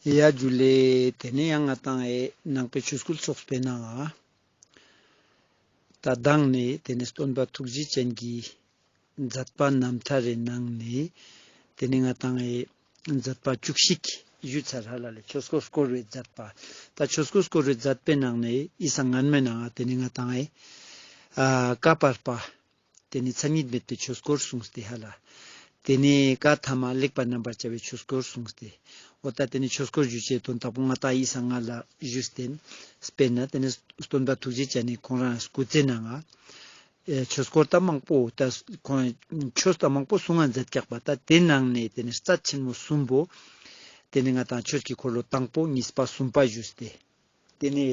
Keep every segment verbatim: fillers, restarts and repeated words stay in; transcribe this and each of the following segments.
ཡ་ཇུ་ལེ། ཏེ་ནེ་ཡང་ང་ཏང་ཨེ་ནང་པའི་ཆོས་སྐུལ་ཚོགས་པའི་ནང་ང་ད་མདང་ནེ་ཏེ་ནེ་སྟོན་པ་ཐུགས་རྗེ་ཅན་གྱི་མཛད་པ་རྣམ་ཐར་རི་ནང་ནེ་ཏེ་ནེ་ང་ཏང་ཨེ་མཛད་པ་བཅུ་གཅིག་ཞུས་ཚར་ཧ་ལ་ལེ། ཆོས་འཁོར་བསྐོར་བའི་མཛད་པ། ད་ཆོས་འཁོར་བསྐོར་བའི་མཛད་པའི་ནང་ནེ་ཨི་སང་སྔན་མའི་ནང་ང་ཏེ་ནེ་ང་ཏང་ཨེ་ཨ་བཀའ་བར་པ། ཏེ་ནེ་མཚན་ཉིད་མེད་པའི་ཆོས་འཁོར་གསུངས་ཏེ་ཧ་ལ། ཏེ་ནེ་བཀའ་ཐ་མ་ལེགས་པར་རྣམ་པར་བྱ་བའི་ཆོས་འཁོར་གསུངས་ཏེ། འོ་ད་ཏེ་ནེ་ཆོས་འཁོར་ཞུ་ཅེས་དོན་དག་པོ་ང་ཏང་ཨི་སང་སྔ་ལ་ཞུས་ཏེ། དཔེར་ན་ཏེ་ནེ་སྟོན་པ་ཐུགས་རྗེ་ཅན་ནི་ཁོང་རང་སྐུ་ཚེ་ནང་ང་ཨེ་ཆོས་འཁོར་ད་མང་པོ་ད་ཁོང་ཆོས་ད་མང་པོ་གསུང་ང་མཛད་ཀྱག་པ། ད་ཏེ་ནང་ནེ་ཏེ་ནེ་རྩ་ཆེན་མོ་གསུམ་པོ་ཏེ་ནེ་ང་ཏང་ཆོས་ཀྱི་འཁོར་ལོ་དང་པོ་གཉིས་པ་གསུམ་པ་ཞུས་ཏེ། ཏེ་ནེ་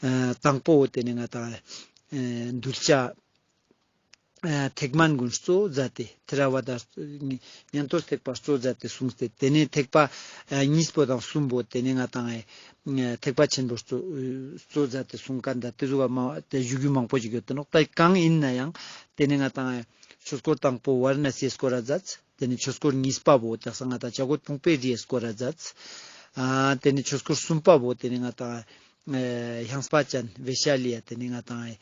ཨ་དང་པོ་ཏེ་ནེ་ང་ཏང་ཨ་གདུལ་བྱ་ཨ་ཐེག་དམན་ཀུན་གཙོ་མཛད་དེ་ཐེ་ར་ཝ་ད་ཉན་ཐོས་ཐེག་པ་གཙོ་མཛད་དེ་གསུངས་ཏེ། ཏེ་ནེ་ཐེག་པ་ཨ་གཉིས་པོ་དང་གསུམ་པོ་ཏེ་ནེ་ང་ཏང་ཨ་ཐེག་པ་ཆེན་པོ་གཙོ་གཙོ་མཛད་དེ་གསུངས་ཀ་ད་ཏེ་ཟུག་ག་མ་ཏེ་ཞུ་རྒྱུ་མང་པོ་ཞིག་ཡོད་དེ་ནོག། ད་གང་ཨིན་ན་ཡང་ཏེ་ནེ་ང་ཏང་ཨ་ཆོས་འཁོར་དང་པོ་ཝཱ་ར་ཎ་སིའི་སྐོར་ར་མཛད། ཏེ་ནེ་ཆོས་འཁོར་གཉིས་པ་བོ་དག་ས་ང་ཏང་བྱ་རྒོད་ཕུང་པོའི་རིའི་སྐོར་ར་མཛད། ཨ་ཏེ་ནེ་ཆོས་འཁོར་གསུམ་པ་བོ་ཏེ་ནེ་ང་ཏང་ཨེ་ཧང་སྤ་ཅན་བེ་ཤ་ལི་ཡ་ཏེ་ནེ་ང་ཏང་ཨེ་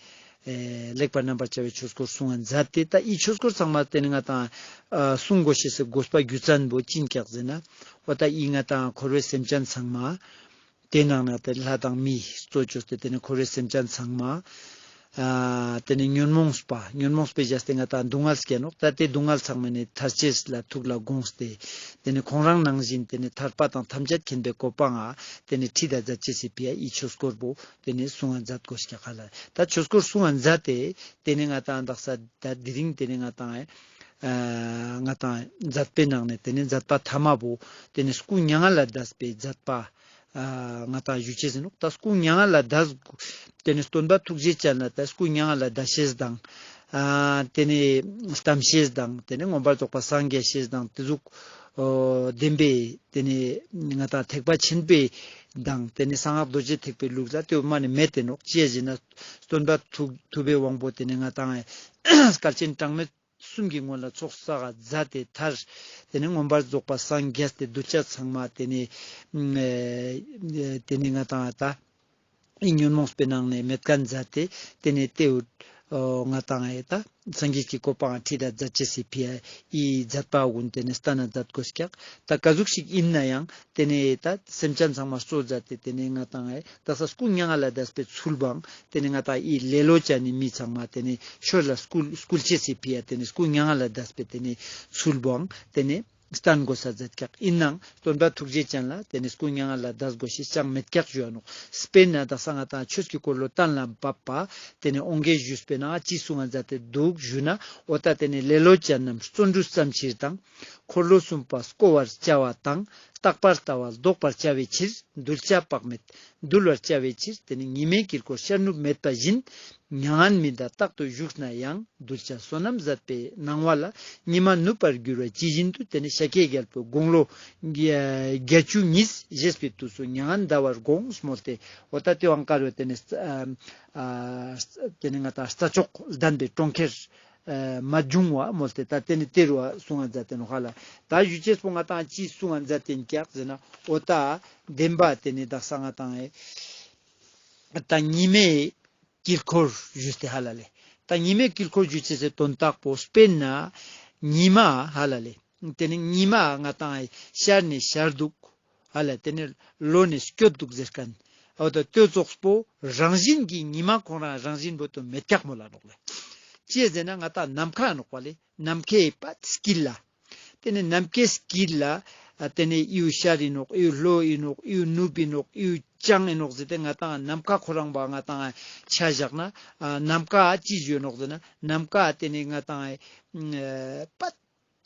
ལེགས་པར་རྣམ་པར་བྱ་བའི་ཆོས་འཁོར་གསུང་ང་མཛད་དེ། ད་ཨི་ཆོས་འཁོར་ཚང་མ་ཏེ་ནེ་ང་ཏང་ཨ་གསུང་དགོས་ཤེས་སི་དགོས་པ་རྒྱུ་མཚན་བོ་ཅི་ཨིན་ཀྱག་ཟེར་ན། འོ་ད་ཨི་ང་ཏང་འཁོར་བའི་སེམས་ཅན་ཚང་མ། ཏེ་ནང་ན་ཏེ་ལྷ་དང་མི་གཙོ་བཅོས་ཏེ་ཏེ་ནེ་འཁོར་བའི་སེམས་ཅན་ཚང་མ། ཨ་ཏེ་ནེ་ཉོན་མོངས་པ་ཉོན་མོངས་པའི་བཞག་སྟེ་ང་ཏང་སྡུག་བསྔལ་སྐྱེ་ནོག། ད་ཏེ་སྡུག་བསྔལ་ཚང་མ་ནེ་ཐར་ཅེས་ལ་ཐུགས་ལ་དགོངས་ཏེ་ཏེ་ནེ་ཁོང་རང་ནང་བཞིན་ཏེ་ནེ་ཐར་པ་དང་ཐམས་ཅད་མཁྱེན་པའི་གོ་འཕང་ང་ཏེ་ནེ་ཁྲིད་ད་མཛད་ཅེས་སི་ཕི་ཡ་ཨི་ཆོས་འཁོར་བོ་ཏེ་ནེ་གསུང་ང་མཛད་དགོས་ཀྱག་ཧ་ལ། ད་ཆོས་འཁོར་གསུང་ང་མཛད་དེ་ཏེ་ནེ་ང་ཏང་དག་ས་ད་དེ་རིང་ཏེ་ནེ་ང་ཏང་ཨ་ང་ཏང་མཛད་པའི་ནང་ནེ་ཏེ་ནེ་མཛད་པ་ཐ་མ་བོ་ཏེ་ནེ་སྐུ་མྱ་ངན་ལས་འདས་པའི་མཛད་པ་ཨ་ང་ཏང་ཞུ་ཅེས་ཨིན་ནོག། ད་སྐུ་མྱ་ངན་ལས་འདས་ཏེ་ནེ་སྟོན་པ་ཐུགས་རྗེ་ཅན་ལ་ད་སྐུ་མྱ་ངན་ལས་འདས་ཤེས་དང་ཨ་ཏེ་ནེ་བལྟམས་ཤེས་དང་ཏེ་ནེ་མངོན་པར་རྫོགས་པ་སངས་རྒྱས་ཤེས་དང་ཏེ་ཟུག་ཨོ་བདེན་པའི་ཏེ་ནེ་ང་ཏང་ཐེག་པ་ཆེན་པོའི་དང་ཏེ་ནེ་གསང་སྔགས་རྡོ་རྗེ་ཐེག་པའི་ལུགས་ལ་ཏེ་བོ་མ་ནེ་མེད་དེ་ནོག། ཅི་ཡ་ཟེར་ན་སྟོན་པ་ཐུགས་ཐུབ་པའི་དབང་པོ་ཏེ་ནེ་ང་ཏང་བསྐལ་ཆེན་གྲངས་མེད་གསུམ་གྱི་སྔོན་ལ་ཚོགས་བསགས་མཛད་དེ་ཐར། ཏེ་ནེ་མངོན་པར་རྫོགས་པ་སངས་རྒྱས་ཏེ་གདུལ་བྱ་ཚང་མ་ཏེ་ནེ་ཨེ་ཏེ་ནེ་ང་ཏང་ད་ཨི་ཉོན་མོངས་པའི་ནང་ནེ་མེད་མཁན་མཛད་དེ་ཏེ་ནེ་ཏེ་འོ་ང་ཏང་ཨེ་ད་སངས་རྒྱས་ཀྱི་གོ་འཕང་ཁྲིད་ད་མཛད་ཅེས་སི་ཕི་ཡ་ཨི་མཛད་པ་གུན་ཏེ་ནེ་སྟན་ན་མཛད་དགོས་ཀྱག། ད་ག་ཟུག་ཞིག་ཨིན་ན་ཡང་ཏེ་ནེ་ད་སེམས་ཅན་ཚང་མ་གཙོ་མཛད་དེ་ཏེ་ནེ་ང་ཏང་ཨེ་ད་ས་སྐུ་མྱ་ངན་ལས་འདས་པའི་ཚུལ་བོའང་ཏེ་ནེ་ང་ཏང་ཨི་ལེ་ལོ་ཅན་ནི་མི་ཚང་མ་ཏེ་ནེ་ཆོས་ལ་སྐུལ་སྐུལ་ཅེས་སི་ཕི་ཡ་ཏེ་ནེ་སྐུ་མྱ་ངན་ལས་འདས་པའི་ཏེ་ནེ་ཚུལ་བོའང་ཏེ་ནེ་སྟན་དགོས་ས་མཛད་ཀྱག། ཨིན་ནའང་སྟོན་པ་ཐུགས་རྗེ་ཅན་ལ་ཏེ་ནེ་སྐུ་མྱ་ངན་ལས་འདས་དགོས་ཤེས་ཅང་མེད་ཀྱག་ཞུ་འ་ནོག། དཔེར་ན་དག་ས་ང་ཏང་ཆོས་ཀྱི་འཁོར་ལོ་གཏན་ལ་ཕབ་པ་ཏེ་ནེ་དབང་གིས་ཞུས་པའི་ནང་ཅི་གསུང་ང་མཛད་དེ་འདུག་ཞུ་ན། འོ་ད་ཏེ་ནེ་ལེ་ལོ་ཅན་རྣམས་བརྩོན་འགྲུས་བརྩམ་ཕྱིར་དང་། འཁོར་ལོ་གསུམ་པ་བསྐོར་བར་བྱ་བ་དང་། རྟག་པར་ལྟ་བ་ལྡོག་པར་བྱ་བའི་ཕྱིར། གདུལ་བྱ་དཔག་མེད་འདུལ་བར་བྱ་བའི་ཕྱིར། ཏེ་ནེ་ཉི་མའི་དཀྱིལ་འཁོར་ཤར་ནུབ་མེད་པ་བཞིན། མྱ་ངན་མི་འདའ་རྟག་ཏུ་བཞུགས་ན་ཡང་། གདུལ་བྱ་བསོད་ནམས་ཟད་པའི་སྣང་བ་ལ། ཉི་མ་ནུབ་པར་འགྱུར་བ་ཇི་བཞིན་དུ། ཏེ་ནེ་ཤཱཀྱའི་རྒྱལ་པོའི་དགུང་ལོ་བརྒྱད་ཅུ་གཉིས་བཞེས་པའི་དུས་སུ་མྱ་ངན་འདའ་བར་དགོངས་མོལ་ཏེ། འོ་ད་ཏེ་བོའང་ཀ་རུ་ཏེ་ནེ་ཨ་ཨ་ཏེ་ནེ་ང་ཏང་རྩྭ་མཆོག་ལྡན་པའི་གྲོང་ཁྱེར་ཨ་མ་བྱུང་བ་མོལ་ཏེ་ད་ཏེ་ནེ་ཏེ་རུ་བ་གསུང་ང་མཛད་དེ་ནོག་ཧ་ལ། ད་ཞུ་ཅེས་པོ་ང་ཏང་ཅི་གསུང་ང་མཛད་དེ་ཀྱག་ཟེར་ན་འོ་ད་བདེན་པ་ཏེ་ནེ་དག་ས་ང་ཏང་ཨེ་ད་ཉི་མའི་དཀྱིལ་འཁོར་ཞུས་ཏེ་ཧ་ལ་ལེ། ད་ཉི་མའི་དཀྱིལ་འཁོར་ཞུ་ཅེས་སི་དོན་དག་པོ་དཔེར་ན་ཉི་མ་ཧ་ལ་ལེ། ཏེ་ནེ་ཉི་མ་ང་ཏང་ཤར་ནེ་ཤར་དུག་ཧ་ལ། ཏེ་ནེ་ལོ་ནེ་སྐྱོད་དུག་ཟེར་མཁན། འོ་ད་ཏེ་ཙོགས་པོ་རང་བཞིན་གྱི་ཉི་མ་ཁོང་རང་རང་བཞིན་པོ་ཏོ་མེད་ཀྱག་མོལ་ལ་ནོག་ལེ། ཅི་ཟེར་ན་ང་ཏང་ནམ་མཁའ་ནོག་པ་ལེ། ནམ་མཁའི་པ་དཀྱིལ་ལ། ཏེ་ནེ་ནམ་མཁའི་དཀྱིལ་ལ་ཨ་ཏེ་ནེ་ཡུ་ཤར་ཨིན་ནོག་ཡུ་ལྷོ་ཨིན་ནོག་ཡུ་ནུབ་ཨིན་ནོག་ཡུ་བྱང་ཨིན་ནོག་ཟེར་ཏེ་ང་ཏང་ནམ་མཁའ་ཁོ་རང་བ་ང་ཏང་ཆ་བཞག་ན་ཨ་ནམ་མཁའ་ཅི་ཞུ་ནོག་ཟེར་ན་ནམ་མཁའ་ཏེ་ནེ་ང་ཏང་ཨ་པད་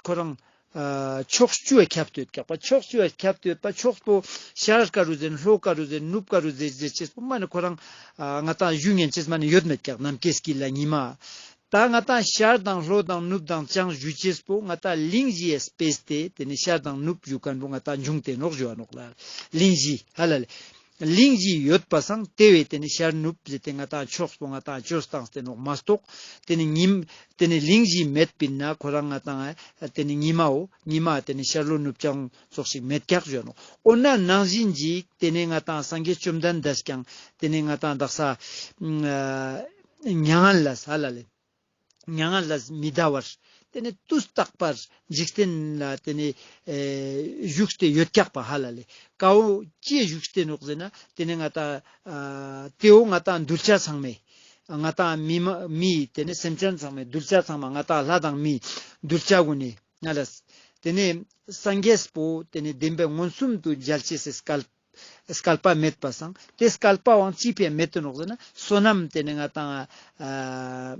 ཁོ་རང་ཨ་ཕྱོགས་བཅུ་བ་ཁྱབ་སྟེ་ཡོད་ཀྱག་པ། ཕྱོགས་བཅུ་བ་ཁྱབ་སྟེ་ཡོད་པ་ཕྱོགས་པོ་ཤར་ཀ་རུ་ཟེར་ལྷོ་ཀ་རུ་ཟེར་ནུབ་ཀ་རུ་ཟེར་ཟེར་ཅེས་པོ་མ་ནེ་ཁོ་རང་ཨ་ང་ཏང་ཞུ་ཉན་ཅེས་མ་ནེ་ཡོད་མེད་ཀྱག་ནམ་མཁའི་དཀྱིལ་ལ་ཉི་མ། ད་ང་ཏང་ཤར་དང་ལྷོ་དང་ནུབ་དང་བྱང་ཞུ་ཅེས་པོ་ང་ཏང་གླིང་བཞི་ཡ་སྤེས་ཏེ་ཏེ་ནེ་ཤར་དང་ནུབ་ཞུ་མཁན་པོ་ང་ཏང་འབྱུང་སྟེ་ནོག་ཞུ་བ་ནོག་ལ། གླིང་བཞི་ཧ་ལ་ལེ། གླིང་བཞི་ཡོད་པ་སང་ཏེ་བོའི་ཏེ་ནེ་ཤར་ནུབ་ཟེར་ཏེ་ང་ཏང་ཕྱོགས་པོ་ང་ཏང་བཅོས་བཏང་སྟེ་ནོག་མ་གཏོགས་ཏེ་ནེ་ཉིམ་ཏེ་ནེ་གླིང་བཞི་མེད་པིན་ན་ཁོ་རང་ང་ཏང་ཏེ་ནེ་ཉི་མའོ་ཉི་མ་ཏེ་ནེ་ཤར་ལྷོ་ནུབ་བྱང་ཙོགས་ཤིག་མེད་ཀྱག་ཞུ་ནོག་འོ་ན་ནང་བཞིན་ཅིག་ཏེ་ནེ་ང་ཏང་སངས་རྒྱས་བཅོམ་ལྡན་འདས་ཀྱང་ཏེ་ནེ་ང་ཏང་དག་ས་མྱ་ངན་ལས་ཧ་ལ་ལེ། མྱ་ངན་ལས་མི་འདའ་བར། ཏེ་ནེ་དུས་རྟག་པར་འཇིག་རྟེན་ལ་ཏེ་ནེ་ཨེ་བཞུགས་ཏེ་ཡོད་ཀྱག་པ་ཧ་ལ་ལེ། ཀ་བོ་ཅི་བཞུགས་ཏེ་ནོག་ཟེར་ན་ཏེ་ནེ་ང་ཏང་ཨ་ཏེ་བོ་ང་ཏང་གདུལ་བྱ་ཚང་མའི་ང་ཏང་མི་མ་མི་ཏེ་ནེ་སེམས་ཅན་ཚང་མའི་གདུལ་བྱ་ཚང་མ་ང་ཏང་ལྷ་དང་མི་གདུལ་བྱ་གུན་ནི་ང་ལ་ཏེ་ནེ་སངས་རྒྱས་པོ་ཏེ་ནེ་བདེན་པའི་མངོན་སུམ་དུ་མཇལ་ཅེས་སི་སྐལ་སྐལ་པ་མེད་པ་སང་ཏེ་སྐལ་པ་བོ་ཅི་ཕི་མེད་དེ་ནོག་ཟེར་ན་བསོད་ནམས་ཏེ་ནེ་ང་ཏང་ཨ་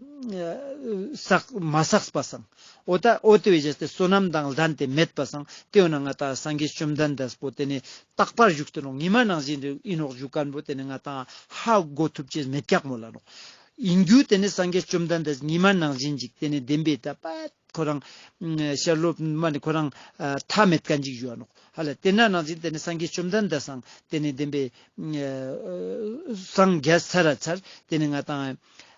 བསགས་མ་བསགས་པ་སང་འོ་ད་འོ་ཏེ་བོའི་རྗེས་ཏེ་བསོད་ནམས་དང་ལྡན་ཏེ་མེད་པ་སང་ཏེ་འོ་ན་ང་ཏང་སངས་རྒྱས་བཅོམ་ལྡན་འདས་པོ་ཏེ་ནེ་རྟག་པར་བཞུགས་ཏེ་ནོག་ཉི་མ་ནང་བཞིན་དུ་ཨིན་ནོག་ཞུ་མཁན་པོ་ཏེ་ནེ་ང་ཏང་ཧ་གོ་ཐུབ་ཅེས་མེད་ཀྱག་མོལ་ལ་ནོག་ཨིན་རྒྱུ་ཏེ་ནེ་སངས་རྒྱས་བཅོམ་ལྡན་འདས་ཉི་མ་ནང་བཞིན་ཅིག་ཏེ་ནེ་བདེན་པའི་ད་པ་ཁོ་རང་ཤར་ལྷོ་མ་ནེ་ཁོ་རང་ཨ་མཐའ་མེད་མཁན་ཅིག་ཞུ་ནོག་ཧ་ལ་ཏེ་ན་ནང་བཞིན་ཏེ་ནེ་སངས་རྒྱས་བཅོམ་ལྡན་འདས་སང་ཏེ་ནེ་བདེན་པའི་ཨ་སངས་རྒྱས་ཚར་ར་ཚར་ཏེ་ནེ་ང་ཏང་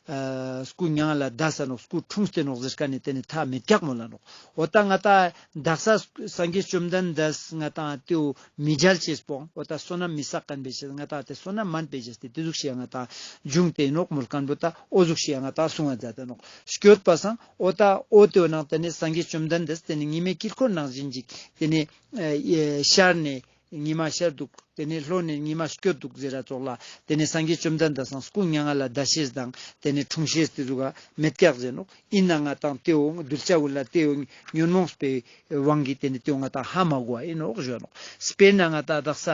ཨ་སྐུ་མྱ་ངན་ལས་འདས་ས་ནོག་སྐུ་འཁྲུངས་ཏེ་ནོག་ཟེར་མཁན་ནི་ཏེ་ནེ་མཐའ་མེད་ཀྱག་མོལ་ལ་ནོག་འོ་ད་ང་ཏང་དག་ས་སངས་རྒྱས་བཅོམ་ལྡན་འདས་ང་ཏང་ཏེ་བོ་མི་མཇལ་ཅེས་པོ་འོ་ད་བསོད་ནམས་མི་བསགས་མཁན་པའི་ཕི་ཡ་ང་ཏང་ཏེ་བསོད་ནམས་མན་པའི་ཕི་ཡ་ཏེ་ཏེ་ཟུག་ཤིག་ཡ་ང་ཏང་བྱུང་སྟེ་ནོག་མོལ་མཁན་པོ་ད་འོ་ཟུག་ཤིག་ཡ་ང་ཏང་གསུང་བ་མཛད་དེ་ནོག་སྐྱོད་པ་སང་འོ་ད་འོ་ཏེ་བོ་ནང་ཏེ་ནེ་སངས་རྒྱས་བཅོམ་ལྡན་འདས་ཏེ་ནེ་ཉི་མའི་དཀྱིལ་འཁོར་ནང་བཞིན་ཅིག་ཏེ་ནེ་ཨ་ཤར་ནེ་ཉི་མ་ཤར་འདུག་ཏེ་ནེ་ལྷོ་ནེ་ཉི་མ་སྐྱོད་འདུག་ཟེར་ར་ཙོགས་ལ་ཏེ་ནེ་སངས་རྒྱས་བཅོམ་ལྡན་འདས་སང་སྐུ་མྱ་ངན་ལས་འདས་ཤེས་དང་ཏེ་ནེ་འཁྲུངས་ཤེས་ཏེ་ཟུག་ག་མེད་ཀྱག་ཟེར་ནོག་ཨིན་ན་ང་ཏང་ཏེ་བོ་གདུལ་བྱ་གུན་ལ་ཏེ་བོ་ཉོན་མོངས་པའི་དབང་གིས་ཏེ་ནེ་ཏེ་བོ་ང་ཏང་ཧ་མ་གོ་བ་ཨིན་ནོག་ཞུ་ནོག་དཔེར་ན་ང་ཏང་དག་ས་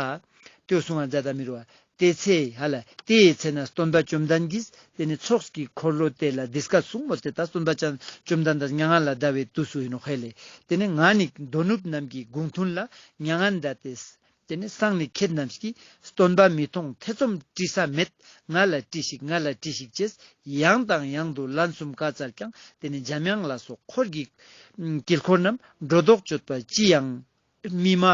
ཏེ་བོ་གསུང་བ་མཛད་ད་མི་རུ་བ། དེའི་ཚེ་ཧ་ལ་དེའི་ཚེ་ན་སྟོན་པ་བཅོམ་ལྡན་གྱིས་ཏེ་ནེ་ཚོགས་ཀྱི་འཁོར་ལོ་དེ་ལ་འདི་སྐད་གསུངས་མོལ་ཏེ་ད་སྟོན་པ་བཅོམ་ལྡན་འདས་མྱ་ངན་ལས་འདའ་བའི་དུས་སུ་ཨིན་ནོག་ཧེ་ལེ། ཏེ་ནེ་ང་ནི་དོ་ནུབ་རྣམས་ཀྱི་དགུང་ཐུན་ལ་མྱ་ངན་འདའ་སྟེ། ཏེ་ནེ་སང་ནི་ཁྱེད་རྣམས་ཀྱིས་སྟོན་པ་མི་མཐོང་ཐེ་ཚོམ་དྲི་ས་མེད། ང་ལ་དྲིས་ཤིག་ང་ལ་དྲིས་ཤིག་ཅེས་ཡང་དང་ཡང་དུ་ལན་གསུམ་བཀའ་སྩལ་ཀྱང་ཏེ་ནེ་འཇམ་དབྱངས་ལ་སོགས་འཁོར་གྱི་དཀྱིལ་འཁོར་རྣམས་སྒྲོ་འདོགས་གཅོད་པ་ཅི་ཡང་མི་མ་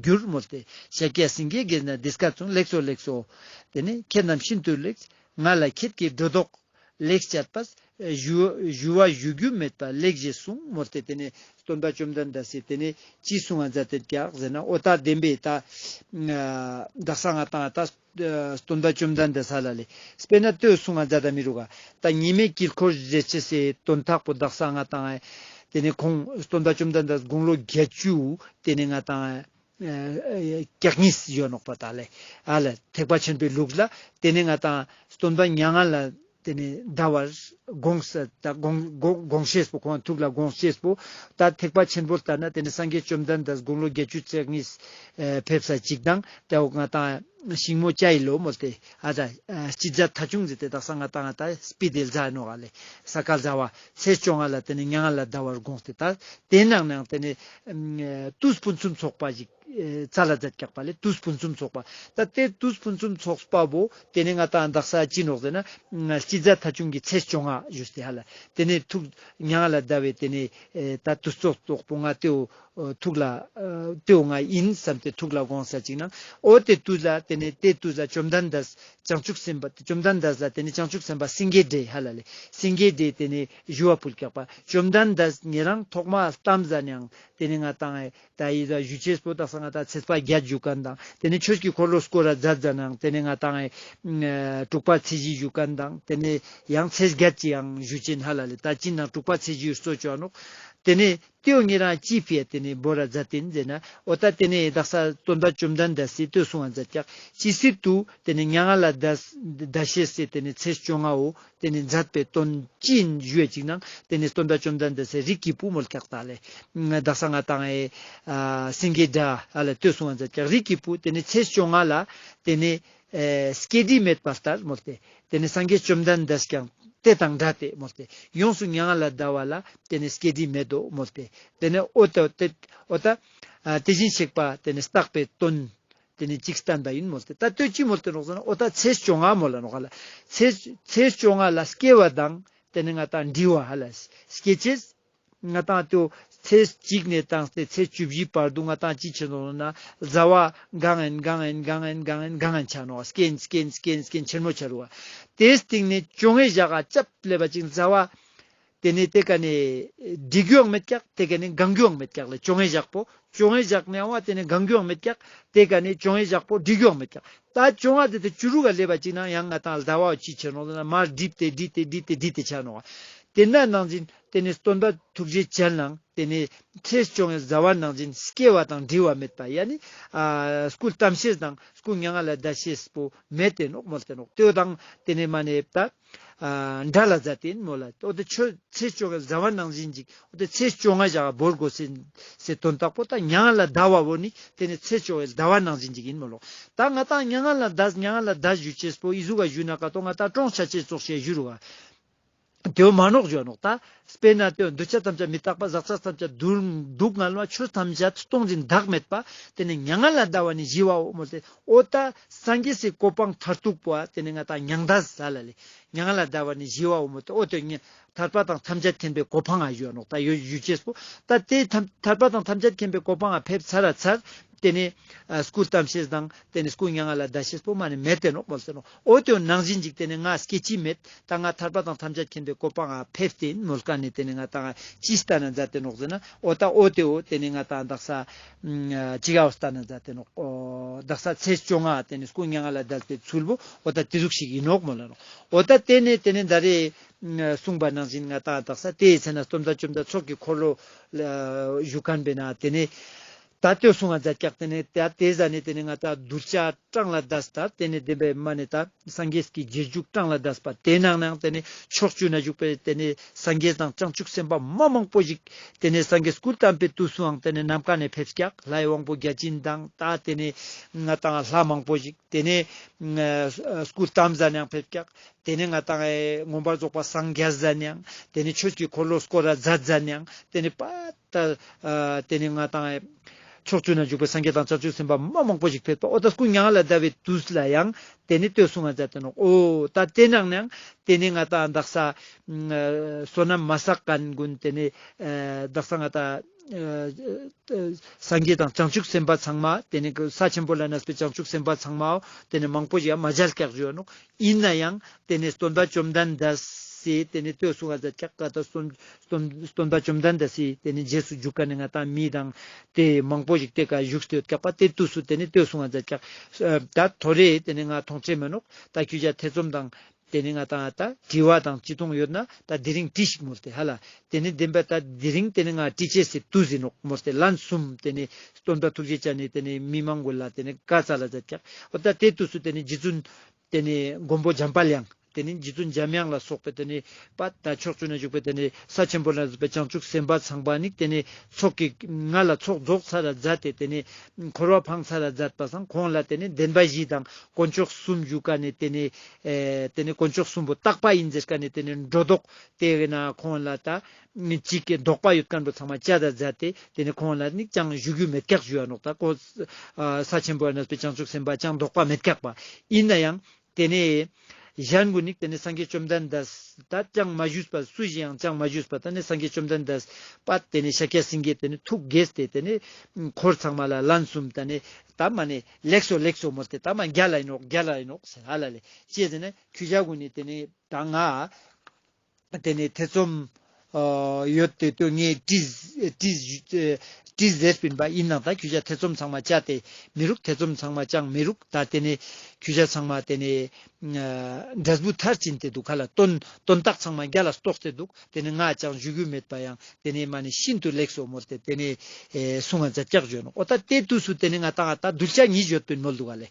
གྱུར་མོལ་ཏེ། ཤཱཀྱ་སེང་གེ་གིས་ན་འདི་སྐད་གསུངས། ལེགས་སོ་ལེགས་སོ། ཏེ་ནེ་ཁྱེད་རྣམས་ཤིན་ཏུ་ལེགས། ང་ལ་ཁྱེད་ཀྱིས་སྒྲོ་འདོགས་ལེགས་བཅད་པས་ཞུ་ཞུ་བ་ཞུ་རྒྱུ་མེད་པ་ལེགས་ཞེས་གསུངས་མོལ་ཏེ། ཏེ་ནེ་སྟོན་པ་བཅོམ་ལྡན་འདས་སི་ཏེ་ནེ་ཅི་གསུང་བ་མཛད་དེ་ཀྱག་ཟེར་ན་འོ་ད་བདེན་པའི་ད་དག་ས་ང་ཏང་ད་སྟོན་པ་བཅོམ་ལྡན་འདས་ས་ལ་ལེ། དཔེར་ན་ལྟོས་གསུང་ང་མཛད་ད་མི་རུ་ག་ད་ཉི་མའི་དཀྱིལ་འཁོར་ཞེས་བྱ་སའི་དོན་དག་པོ་དག་ས་ང་ཏང་ཏེ་ནེ་ཁོང་སྟོན་པ་བཅོམ་ལྡན་འདས་དགུང་ལོ་བརྒྱད་ཅུ་ཏེ་ནེ་ང་ཏང་ཨ་ཨ་བརྒྱ་གཉིས་ཡོད་ནོག་པ་ད་ལེ། ཨ་ལ་ཐེག་པ་ཆེན་པོའི་ལུགས་ལ་ཏེ་ནེ་ང་ཏང་སྟོན་པ་མྱ་ངན་ལས་ཏེ་ནེ་འདའ་བར་དགོངས་ས་ད་དགོངས་དགོངས་དགོངས་ཤེས་པོ་ཁོང་ཐུགས་ལ་དགོངས་ཤེས་པོ་ད་ཐེག་པ་ཆེན་པོ་ལྟར་ན་ཏེ་ནེ་སངས་རྒྱས་བཅོམ་ལྡན་འདས་དགུང་ལོ་བརྒྱད་ཅུ་རྩ་གཉིས་ཨ་ཕེབས་ས་ཅིག་དང་ཏེ་འོ་ང་ཏང་ཤིང་མོ་ཅའི་ལོ་མོལ་ཏེ་ཨ་ད་ཨ་སྤྱི་ཟླ་ཐ་ཆུང་ཟེར་ཏེ་དག་ས་ང་ཏང་ང་ཏང་སྤི་ཏི་ཟླ་ནོག་ཨ་ལེ། ས་ག་ཟླ་བ་ཚེས་བཅོ་ལྔ་ལ་ཏེ་ནེ་མྱ་ངན་ལས་འདའ་བར་དགོངས་ཏེ་ད་ཏེ་ནང་ནང་ཏེ་ནེ་ཨ་དུས་ཕུན་སུམ་ཚོགས་པ་ཞིག་ཨེ་ཙལ་ལ་མཛད་ཀྱག་པ་ལེ། དུས་ཕུན་སུམ་ཚོགས་པ། ད་ཏེ་དུས་ཕུན་སུམ་ཚོགས་པ་བོ་ཏེ་ནེ་ང་ཏང་དག་ས་ཅི་ནོག་ཟེར་ན་སྤྱི་ཟླ་ཐ་ཆུང་གི་ཚེས་བཅོ་ལྔ་ཞུས་ཏེ་ཧ་ལ་ཏེ་ནེ་ཐུགས་མྱ་ངན་ལས་འདའ་བའི་ཏེ་ནེ་ཨེ་ད་དུས་ཚོད་ཚོགས་པོ་ང་ཏེ་བོ་ཐུགས་ལ་ཨ་ཏེ་བོ་ང་ཨིན་བསམ་སྟེ་ཐུགས་ལ་དགོངས་ས་ཅིག་ནང་འོ་ཏེ་དུས་ལ་ཏེ་ནེ་ཏེ་དུས་ལ་བཅོམ་ལྡན་འདས་བྱང་ཆུབ་སེམས་དཔའ་བཅོམ་ལྡན་འདས་ལ་ཏེ་ནེ་བྱང་ཆུབ་སེམས་དཔའ་སེང་གེ་སྒྲ་ཧ་ལ་ལེ། སེང་གེ་སྒྲས་ཏེ་ནེ་ཞུ་བ་ཕུལ་ཀྱག་པ། བཅོམ་ལྡན་འདས་ཉེ་རང་ཐོག་མ་ལྟམས་ཟ་ནའང་ཏེ་ནེ་ང་ཏང་ད་ཡི་ཟ་ཞུ་ཅེས་པོ་དག་ས་ང་ཏང་ཚེས་པ་བརྒྱད་ཞུ་མཁན་དང་ཏེ་ནེ་ཆོས་ཀྱི་འཁོར་ལོ་བསྐོར་ར་མཛད་ཟ་ནའང་ཏེ་ནེ་ང་ཏང་ཨེ་དྲུག་པ་ཚེས་བཞི་ཞུ་མཁན་དང་ཏེ་ནེ་ཡང་ཚེས་བརྒྱད་ཅིག་ཡང་ཞུ་ཅེན་ཧ་ལ་ལེ། ད་ཅི་ནང་དྲུག་པ་ཚེས་བཞི་གཙོ་བྱས་ནོག་ཏེ་ནེ་ཏེ་བོ་ཉེ་རང་ཅི་ཕིའ་ཏེ་ནེ་བོར་ར་མཛད་དེན་ཟེར་ན་འོ་ད་ཏེ་ནེ་དག་ས་སྟོན་པ་བཅོམ་ལྡན་འདས་སི་ལྟོས་གསུང་བ་མཛད་ཀྱག་ཇི་སྲིད་དུ་ཏེ་ནེ་མྱ་ངན་ལས་འདའ་འདའ་ཤེས་སི་ཏེ་ནེ་ཚེས་བཅོ་ལྔ་བོ་ཏེ་ནེ་མཛད་པའི་དོན་ཅི་ཨིན་ཞུ་བ་ཅིག་ནང་ཏེ་ནེ་སྟོན་པ་བཅོམ་ལྡན་འདས་སི་རིགས་ཀྱི་བུ་མོལ་ཀྱག་ད་ལེ། དག་ས་ང་ཏང་ཨེ་ཨ་སེང་གེ་སྒྲ་ཧ་ལ་ལྟོས་གསུང་བ་མཛད་ཀྱག་རིགས་ཀྱི་བུ་ཏེ་ནེ་ཚེས་བཅོ་ལྔ་ལ་ཏེ་ནེ་ཨེ་སྐྱེ་འགྲིབ་མེད་པ་ལྟར་མོལ་ཏེ། ཏེ་ནེ་སངས་རྒྱས་བཅོམ་ལྡན་འདས་ཀྱང་ཏེ་དང་འདྲ་སྟེ་མོལ་ཏེ། ཡོངས་སུ་མྱ་ངན་ལས་འདའ་བ་ལ་ཏེ་ནེ་སྐྱེ་འགྲིབ་མེད་དོ་མོལ་ཏེ། ཏེ་ནེ་འོ་ཏ་ཏེ་འོ་ཏ་ཨ་དེ་བཞིན་གཤེགས་པ་ཏེ་ནེ་བརྟག་པའི་དོན་ཏེ་ནེ་ཅིག་བསྟན་པ་ཨིན་མོལ་ཏེ། ད་ལྟོས་ཅི་མོལ་ཏེ་ནོག་ཟེར་ན་འོ་ཏ་ཚེས་བཅོ་ལྔ་མོལ་ལ་ནོག་ལ། ཚེས་ཚེས་བཅོ་ལྔ་ལ་སྐྱེ་བ་དང་ཏེ་ནེ་ང་ཏང་འབྲི་བ་ཧ་ལ་སྐྱེ་ཅེས་ང་ཏང་ཏེ་ ཚེས་གཅིག་ནེ་བཏང་སྟེ་ཚེས་བཅུ་བཞི་བར་དུ་ང་ཏང་ཅི་ཆེ་ནོག་ན་ཟླ་བ་གང་ཨིན་གང་ཨིན་གང་ཨིན་གང་ཨིན་གང་ཨིན་ཆ་ནོག་སྐྱེན་སྐྱེན་སྐྱེན་སྐྱེན་ཆེན་མོ་ཆ་རུ་བ། དེའི་སྟིང་ནེ་བཅོ་ལྔའི་ཞག་ག་ཅབ་ལེབ་པ་ཅིག་ཟླ་བ། དེ་ནེ་དེ་ཀ་ནེ་འགྲིག་རྒྱུའང་མེད་ཀྱག་དེ་ཀ་ནེ་གང་རྒྱུའང་མེད་ཀྱག་ལེ། བཅོ་ལྔའི་ཞག་པོ་བཅོ་ལྔའི་ཞག་ནེ་ཡང་བ་དེ་ནེ་གང་རྒྱུའང་མེད་ཀྱག་དེ་ཀ་ནེ་བཅོ་ལྔའི་ཞག་པོ་འགྲིག་རྒྱུའང་མེད་ཀྱག་ད་བཅོ་ལྔ་དེ་དེ་བཅུ་དྲུག་ག་ལེབ་པ་ཅིག་ན་ཡང་ང་ཏང་ཟླ་བ་ཅི་ཆེ་ནོག་ན་མར་འགྲིབ་སྟེ་འགྲིབ་སྟེ་འགྲིབ་སྟེ་འགྲིབ་སྟེ་ཆ་ནོག་དེ་ན་ནང་བཞིན་དེ་ནེ་སྟོན་པ་ཐུགས་རྗེ་ཅན་ལའང་དེ་ནེ་ཚེས་བཅོ་ལྔའི་ཟླ་བ་ནང་བཞིན་སྐྱེ་བ་དང་འབྲི་བ་མེད་པ་ཡ་ནི་ཨ་སྐུ་བལྟམས་ཤེས་དང་སྐུ་མྱ་ངན་ལས་འདའ་ཤེས་པོ་མེད་དེ་ནོག་མོལ་ཏེ་ནོག་དེའོ་དང་དེ་ནེ་མ་ནེ་ད་ཨ་འདྲ་ལ་མཛད་དེ་ཨིན་མོལ་ལ། འོ་དེ་ཆོས་ཚེས་བཅོ་ལྔའི་ཟླ་བ་ནང་བཞིན་ཅིག་འོ་དེ་ཚེས་བཅོ་ལྔ་ཞག་བོར་དགོས་སེ་སེ་དོན་དག་པོ་ད་མྱ་ངན་ལས་འདའ་བ་བོ་ནི་དེ་ནེ་ཚེས་བཅོ་ལྔའི་ཟླ་བ་ནང་བཞིན་ཅིག་ཨིན་མོལ་ལོ། ད་ང་ཏང་མྱ་ངན་ལས་འདའ་མྱ་ངན་ལས་འདའ་ཞུ་ཅེས་པོ་ཨི་ཟུག་ག་ཞུ་ན་ཀ་ཏོ་ང་ཏང་གྲོངས་ཆ་ཅེས་ཙོགས་ཤིག་ཞུ་རུ་བ། དེའོ་མ་ནོག་ཞུ་ནོག་ད་དཔེར་ན་དེའོ་འདུས་བྱས་ཐམས་ཅད་མི་རྟག་པ། ཟག་བཅས་ཐམས་ཅད་སྡུག་བསྔལ་བ། ཆོས་ཐམས་ཅད་སྟོང་ཞིང་བདག་མེད་པ། དེ་ནེ་མྱ་ངན་ལས་འདའ་བ་ནི་ཞི་བའོ་མོལ་ཏེ། འོ་ད་སངས་རྒྱས་སི་གོ་འཕང་མཐར་ཐུག་པོ་ཨ་དེ་ནེ་ང་ཏང་མྱང་འདས་ཟེར་ལ་ལེ། མྱ་ངན་ལས་འདའ་བ་ནི་ཞི་བའོ་མོལ་ཏེ། འོ་དེ་ནི་ཐར་པ་དང་ཐམས་ཅད་མཁྱེན་པའི་གོ་འཕང་ང་ཞུ་ནོག་ད་ཡོད་ཞུ་ཅེས་པོ་ད་དེ་ཐར་པ་དང་ཐམས་ཅད་མཁྱེན་པའི་གོ་འཕང་ང་ཕེབས་ཚར་ར་ཚར། དེ་ནེ་ཨ་སྐུ་བལྟམས་ཤེས་དང་དེ་ནེ་སྐུ་མྱ་ངན་ལས་འདའ་ཤེས་པོ་མ་ནེ་མེད་དེ་ནོག་མོལ་ཏེ་ནོག་འོ་དེའོ་ནང་བཞིན་ཅིག་དེ་ནེ་ང་སྐྱེ་ཅི་མེད། ད་ང་ཐར་པ་དང་ཐམས་ཅད་མཁྱེན་པའི་གོ་འཕང་ང་ཕེབས་ཏེ་ཨིན་མོལ་ཀ་ནེ་དེ་ནེ་ང་ཏང་ཅི་ལྟ་ན་མཛད་དེ་ནོག་ཟེར་ན། འོ་ད་འོ་དེའོ་དེ་ནེ་ང་ཏང་དག་ས་ཅི་གའོ་ལྟ་ན་མཛད་དེ་ནོག་འོ་དག་ས་ཚེས་བཅོ་ལྔ་དེ་ནེ་སྐུ་མྱ་ངན་ལས་འདས་པའི་ཚུལ་བོ་འོ་ད་དེ་ཟུག་ཞིག་ཨིན་ནོག་མོལ་ལ་ནོག་འོ་ད་དེ་ནེ་དེ་ནེ་ད་རེ་གསུངས་པ་ནང་བཞིན་ང་ཏང་དག་ས་དེའི་ཚེ་ན་སྟོན་པ་བཅོམ་ལྡན་ཚོགས་ཀྱི་འཁོར་ལོ་ལ་བཞུགས་མཁན་པས་ན་དེ་ནེ། ད་དེའོ་གསུང་ང་མཛད་ཀྱག་དེ་ནེ་ད་དེ་ཟ་ནེ་དེ་ནེ་ང་ཏང་གདུལ་བྱ་གྲངས་ལས་འདས་ད་དེ་ནེ་བདེན་པའི་མ་ནེ་ད་སངས་རྒྱས་ཀྱི་རྗེས་འཇུག་གྲངས་ལས་འདས་པ་དེ་ནང་ནའང་དེ་ནེ་ཕྱོགས་བཅུ་ན་བཞུགས་པའི་དེ་ནེ་སངས་རྒྱས་དང་བྱང་ཆུབ་སེམས་དཔའ་མ་མང་པོ་ཞིག་དེ་ནེ་སངས་རྒྱས་སྐུ་བལྟམས་པའི་དུས་སུའང་དེ་ནེ་ནམ་མཁའ་ནེ་ཕེབས་ཀྱག་ལྷའི་དབང་པོ་བརྒྱ་བྱིན་དང་ད་དེ་ནེ་ང་ཏང་ལྷ་མང་པོ་ཞིག་དེ་ནེ་ཨ་སྐུ་བལྟམས་ཟ་ནའང་ཕེབས་ཀྱག་དེ་ནེ་ང་ཏང་ཨེ་མངོན་པར་རྫོགས་པ་སངས་རྒྱས་ཟ་ནའང་དེ་ནེ་ཆོས་ཀྱི་འཁོར་ལོ་བསྐོར་ར་མཛད་ཟ་ནའང་དེ་ནེ་པ་ད་ཨ་དེ་ནེ་ང་ཏང་ཨེ་ཕྱོགས་བཅུ་ན་བཞུགས་པའི་སངས་རྒྱས་དང་བྱང་ཆུབ་སེམས་དཔའ་མ་མང་པོ་ཞིག་ཕེབས་པ། འོ་ད་སྐུ་མྱ་ངན་ལས་འདའ་བའི་དུས་ལ་ཡང་དེ་ནེ་དེའོ་གསུང་ང་མཛད་དེ་ནོག་འོ་ད་དེ་ནང་ནའང་དེ་ནེ་ང་ཏང་དག་ས་བསོད་ནམས་མ་བསགས་མཁན་ཀུན་དེ་ནེ་ཨ་དག་ས་ང་ཏང་ཨ་སངས་རྒྱས་དང་བྱང་ཆུབ་སེམས་དཔའ་ཚང་མ་དེ་ནེ་ས་ཆེན་པོ་ལ་གནས་པའི་བྱང་ཆུབ་སེམས་དཔའ་ཚང་མའོ་དེ་ནེ་མང་པོ་ཞིག་མ་མཇལ་ཀྱག་ཞུ་ནོག་ཨིན་ནའང་དེ་ནེ་སྟོན་པ་བཅོམ་ལྡན་འདས་སི་དེ་ནེ་དེའོ་གསུང་ང་མཛད་ཀྱག་ཀ་ད་སྟོན་སྟོན་སྟོན་པ་བཅོམ་ལྡན་འདས་སི་དེ་ནེ་རྗེས་སུ་འཇུག་མཁན་ནི་ང་ཏང་མི་དང་དེ་མང་པོ་ཞིག་དེ་ཀ་བཞུགས་ཏེ་ཡོད་ཀྱག་པ། དེ་དུས་སུ་དེ་ནེ་དེའོ་གསུང་ང་མཛད་ཀྱག་ཨ་ད་ཐོ་རེ་དེ་ནེ་ང་མཐོང་ཆེན་མེད་ནོག་ད་ཁྱོད་ཅག་ཐེ་ཚོམ་དང་དེ་ནེ་ང་ཏང་ད་དྲི་བ་དང་ཅི་མཐོང་ཡོད་ན་ད་དེ་རིང་དྲིས་ཤིག་མོལ་ཏེ་ཧ་ལ། དེ་ནེ་བདེན་པ་ད་དེ་རིང་དེ་ནེ་ང་དྲི་ཅེས་སི་དུས་ཨིན་ནོག་མོལ་ཏེ་ལན་གསུམ་དེ་ནེ་སྟོན་པ་ཐུགས་རྗེ་ཅན་ནི་དེ་ནེ་མི་མང་ཀུན་ལ་དེ་ནེ་བཀའ་སྩལ་ལ་མཛད་ཀྱག་འོ་ད་དེ་དུས་སུ་དེ་ནེ་རྗེ་བཙུན་དེ་ནེ་མགོན་པོ་འཇམ་དཔལ་དབྱངས་དེ་ནེ་རྗེ་བཙུན་འཇམ་དབྱངས་ལ་སོགས་པའི་དེ་ནེ་པ་ད་ཕྱོགས་བཅུ་ན་བཞུགས་པའི་དེ་ནེ་ས་ཆེན་པོ་ལ་གནས་པའི་བྱང་ཆུབ་སེམས་དཔའ་ཚང་མ་ནི་དེ་ནེ་ཚོགས་ཀྱི་ང་ལ་ཚོགས་རྫོགས་ཚར་ར་མཛད་དེ་དེ་ནེ་འཁོར་བ་འཕང་ཚར་ར་མཛད་པ་སང་ཁོང་ལ་དེ་ནེ་བདེན་པ་བཞི་དང་དཀོན་མཆོག་གསུམ་ཞུ་མཁན་ནི་དེ་ནེ་ཨེ་དེ་ནེ་དཀོན་མཆོག་གསུམ་པོ་རྟག་པ་ཨིན་ཟེར་མཁན་ནི་དེ་ནེ་སྒྲོ་འདོགས་དེ་ན་ཁོང་ལ་ད་ཅིག་གི་དོགས་པ་ཡོད་མཁན་པོ་ཚང་མ་བཅད་ད་མཛད་དེ་དེ་ནེ་ཁོང་ལ་ནི་ཅང་ཞུ་རྒྱུ་མེད་ཀྱག་ཞུ་ཡ་ནོག་ད་ཁོ་ཨ་ས་ཆེན་པོ་ན་གནས་པའི་བྱང་ཆུབ་སེམས་དཔའ་ཅང་དོགས་པ་མེད་ཀྱག་པ། ཨིན་ནའང་དེ་ནེ་གཞན་ཀུན་ནི་དེ་ནེ་སངས་རྒྱས་བཅོམ་ལྡན་འདས་ད་ཅང་མ་ཞུས་པ་སུ་ཞིག་ཡང་ཅང་མ་ཞུས་པ་ད་ནི་སངས་རྒྱས་བཅོམ་ལྡན་འདས་པ་དེ་ནེ་ཤཱཀྱ་སེང་གེ་དེ་ནེ་ཐུགས་དགྱེས་ཏེ་དེ་ནེ་འཁོར་ཚང་མ་ལ་ལན་གསུམ་ད་ནི་ད་མ་ནེ་ལེགས་སོ་ལེགས་སོ་མོལ་ཏེ་ད་མ་རྒྱལ་ལ་ཨིན་ནོག་རྒྱལ་ལ་ཨིན་ནོག་ཟེར་ཧ་ལ་ལེ། ཅི་ཟེར་ན་ཁྱོད་ཅག་ཀུན་ནི་དེ་ནེ་ད་ང་དེ་ནེ་ཐེ་ཚོམ་ཨ་ཡོད་དེ་དུས་ངས་དྲིས་དྲིས་དྲིས་ཟེར་པིན་པ་ཨིན་ནའང་ད་ཁྱོད་ཅག་ཐེ་ཚོམ་ཚང་མ་བཅད་དེ་མི་རུག་ཐེ་ཚོམ་ཚང་མ་ཅང་མི་རུག་ད་དེ་ནེ་ཁྱོད་ཅག་ཚང་མ་དེ་ནེ་ཨ་འབྲས་བུ་མཐར་ཕྱིན་ཏེ་འདུག་ཁ་ལ་དོན་དོན་དག་ཚང་མ་རྒྱལ་ལ་རྟོགས་ཏེ་འདུག་དེ་ནེ་ང་ཅང་ཞུ་རྒྱུ་མེད་པ་ཡང་དེ་ནེ་མ་ནེ་ཤིན་ཏུ་ལེགས་སོ་མོལ་ཏེ་དེ་ནེ་ཨེ་གསུང་ང་མཛད་ཀྱག་ཞུ་ནོག་འོ་ད་དེ་དུས་སུ་དེ་ནེ་ང་ཏང་ད་གདུལ་བྱ་གཉིས་ཡོད་པིན་མོལ་འདུག་ག་ལེ།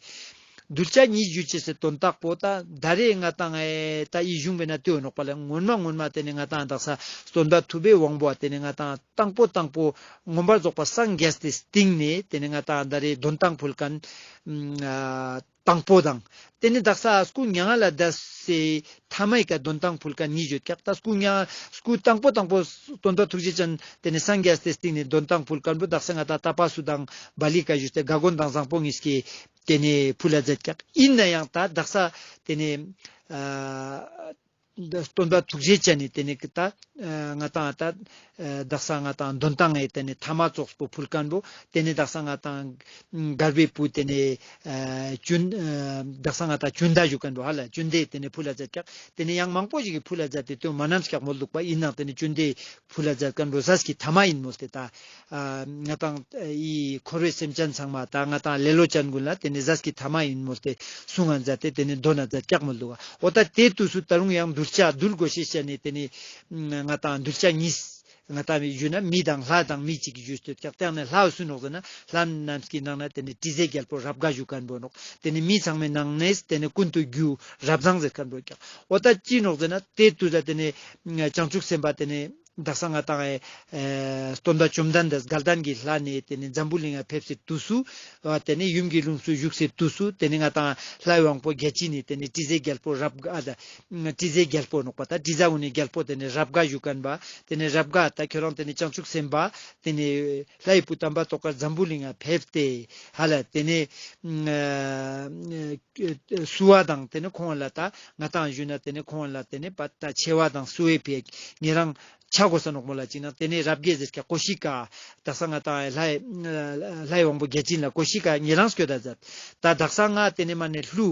གདུལ་བྱ་གཉིས་ཞུ་ཅེས་སི་དོན་དག་པོ་ད་ད་རེས་ང་ཏང་ཨེ་ད་ཨི་གཞུང་པེ་ན་དེའོ་ནོག་པ་ལེ། སྔོན་མ་སྔོན་མ་དེ་ནེ་ང་ཏང་དག་ས་སྟོན་པ་ཐུབ་པའི་དབང་པོ་དེ་ནེ་ང་ཏང་དང་པོ་དང་པོ་མངོན་པར་རྫོགས་པ་སངས་རྒྱས་ཏེ་སྟིང་ནེ་དེ་ནེ་ང་ཏང་ད་རེས་དོན་ཐང་ཕུལ་མཁན་ཨ་དང་པོ་དང་དེ་ནེ་དག་ས་སྐུ་མྱ་ངན་ལས་འདས་སི་ཐ་མའི་ཀ་དོན་ཐང་ཕུལ་མཁན་གཉིས་ཡོད་ཀྱག་ད་སྐུ་མྱ་སྐུ་དང་པོ་དང་པོ་སྟོན་པ་ཐུགས་རྗེ་ཅན་དེ་ནེ་སངས་རྒྱས་ཏེ་སྟིང་ནེ་དོན་ཐང་ཕུལ་མཁན་པོ་དག་ས་ང་ཏང་ཏ་པ་སུ་དང་བ་ལི་ཀ་ཞུས་ཏེ་ག་གོན་དང་བཟང་པོ་གཉིས་ཀྱི་དེ་ནེ་ཕུལ་ལ་མཛད་ཀྱག་ཨིན་ནའང་ད་དག་ས་དེ་ནེ་ཨ་ སྟོན་པ་ཐུགས་རྗེ་ཅན་ནི་ཏེ་ནེ་ཀི་ད་ང་ཏང་ད་དག་ས་ང་ཏང་དོན་ཏང་ངི་ཏེ་ནེ་ཐ་མ་ཙོགས་པོ་ཕུལ་ཁན་བོ་ཏེ་ནེ་དག་ས་ང་ཏང་གར་བའི་བུ་ཏེ་ནེ་ཨ་ཅུན་ཨ་དག་ས་ང་ཏང་ཅུན་ད་ཞུ་ཁན་བོ་ཧ་ལ་ཅུན་དེ་ཏེ་ནེ་ཕུལ་ལ་མཛད་ཀྱག། ཏེ་ནེ་ཡང་མང་པོ་ཞིག་གི་ཕུལ་ལ་མཛད་དེ་ཏེ་མ་ནམ་ཀྱག་མོལ་འདུག་པ། ཨིན་ནའང་ཏེ་ནེ་ཅུན་དེ་ཕུལ་ལ་མཛད་ཁན་བོ་ཟས་ཀྱི་ཐ་མ་ཨིན་མོལ་ཏེ་ད་ཨ་ང་ཏང་ཨི་འཁོར་བའི་སེམས་ཅན་ཚང་མ་ད་ང་ཏང་ལེ་ལོ་ཅན་ཀུན་ལ་ཏེ་ནེ་ཟས་ཀྱི་ཐ་མ་ཨིན་མོལ་ཏེ་གསུང་ང་མཛད་དེ་ཏེ་ནེ་འདོན་ན་མཛད་ཀྱག་མོལ་འདུག་པ། འོ་ད་ཏེ་དུས་སུ་ད་རུང་ཡང་གདུལ་བྱ་གདུལ་དགོས་ཤེས་བྱ་ནེ་ཏེ་ནེ་ང་ཏང་གདུལ་བྱ་གཉིས་ང་ཏང་མི་ཞུ་ན་མི་དང་ལྷ་དང་མི་གཅིག་གི་ཞུས་ཏེ་ཀྱག། ཏེ་ནེ་ལྷ་སུ་ནོག་ཟེར་ན་ལྷ་རྣམས་ཀྱི་ནང་ན་ཏེ་ནེ་དྲི་ཟའི་རྒྱལ་པོ་རབ་དགའ་ཞུ་ཁན་བོ་ནོག། ཏེ་ནེ་མི་ཚང་མའི་ནང་ནེ་ཏེ་ནེ་ཀུན་ཏུ་རྒྱུ་རབ་བཟང་ཟེར་ཁན་བོ་ཀྱག། འོ་ད་ཅི་ནོག་ཟེར་ན་ཏེ་དུས་ལ་ཏེ་ནེ་བྱང་ཆུབ་སེམས་དཔའ་ཏེ་ནེ་དག་ས་ང་ཏང་ཨེ་སྟོན་པ་བཅོམ་ལྡན་འདས་དགའ་ལྡན་གྱི་ལྷ་ནེ་ཏེ་ནེ་འཛམ་བུ་གླིང་ང་ཕེབས་སེ་དུས་སུ་ཨ་ཏེ་ནེ་ཡུམ་གྱི་ལྷུམས་སུ་བཞུགས་སེ་དུས་སུ་ཏེ་ནེ་ང་ཏང་ལྷའི་དབང་པོ་བརྒྱ་བྱིན་ནི་ཏེ་ནེ་དྲི་ཟའི་རྒྱལ་པོ་རབ་དགའ་ཨ་ད་དྲི་ཟའི་རྒྱལ་པོ་ནོག་པ། ད་དྲི་ཟ་གུན་ནི་རྒྱལ་པོ་ཏེ་ནེ་རབ་དགའ་ཞུ་ཁན་བོ་ཏེ་ནེ་རབ་དགའ་ད་ཁྱོད་རང་ཏེ་ནེ་བྱང་ཆུབ་སེམས་དཔའ་ཏེ་ནེ་ལྷའི་བུ་དམ་པ་ཏོག་དཀར་འཛམ་བུ་གླིང་ང་ཕེབས་ཏེ་ཧ་ལ་ཏེ་ནེ་ཨ་བསུ་བ་དང་ཏེ་ནེ་ཁོང་ལ་ད་ང་ཏང་ཞུ་ན་ཏེ་ནེ་ཁོང་ལ་ཏེ་ནེ་པ་ད་ཆེ་བ་དང་བསུ་བའི་ཕིའ་ཉེ་རང་ཆ་དགོས་ས་ནོག་མོལ་ལ་ཅིག་ན་ཏེ་ནེ་རབ་དགའ་ཟེར་ཀྱག་ཀོ་ཤི་ཀ་དག་ས་ང་ཏང་ལྷའི་ལྷའི་དབང་པོ་བརྒྱ་བྱིན་ལ་ཀོ་ཤི་ཀ་ཉེ་རང་སྐྱོད་ད་མཛད། ད་དག་ས་ང་ཏེ་ནེ་མ་ནེ་ཀླུ་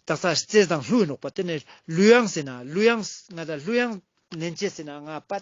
དག་ས་རྩེས་དང་ཀླུ་ནོག་པ། ཏེ་ནེ་ཀླུ་དབྱངས་ཟེར་ན་ཀླུ་དབྱངས་ང་ད་ཀླུ་དབྱངས་ལེན་ཅེས་ཟེར་ན་ང་པ་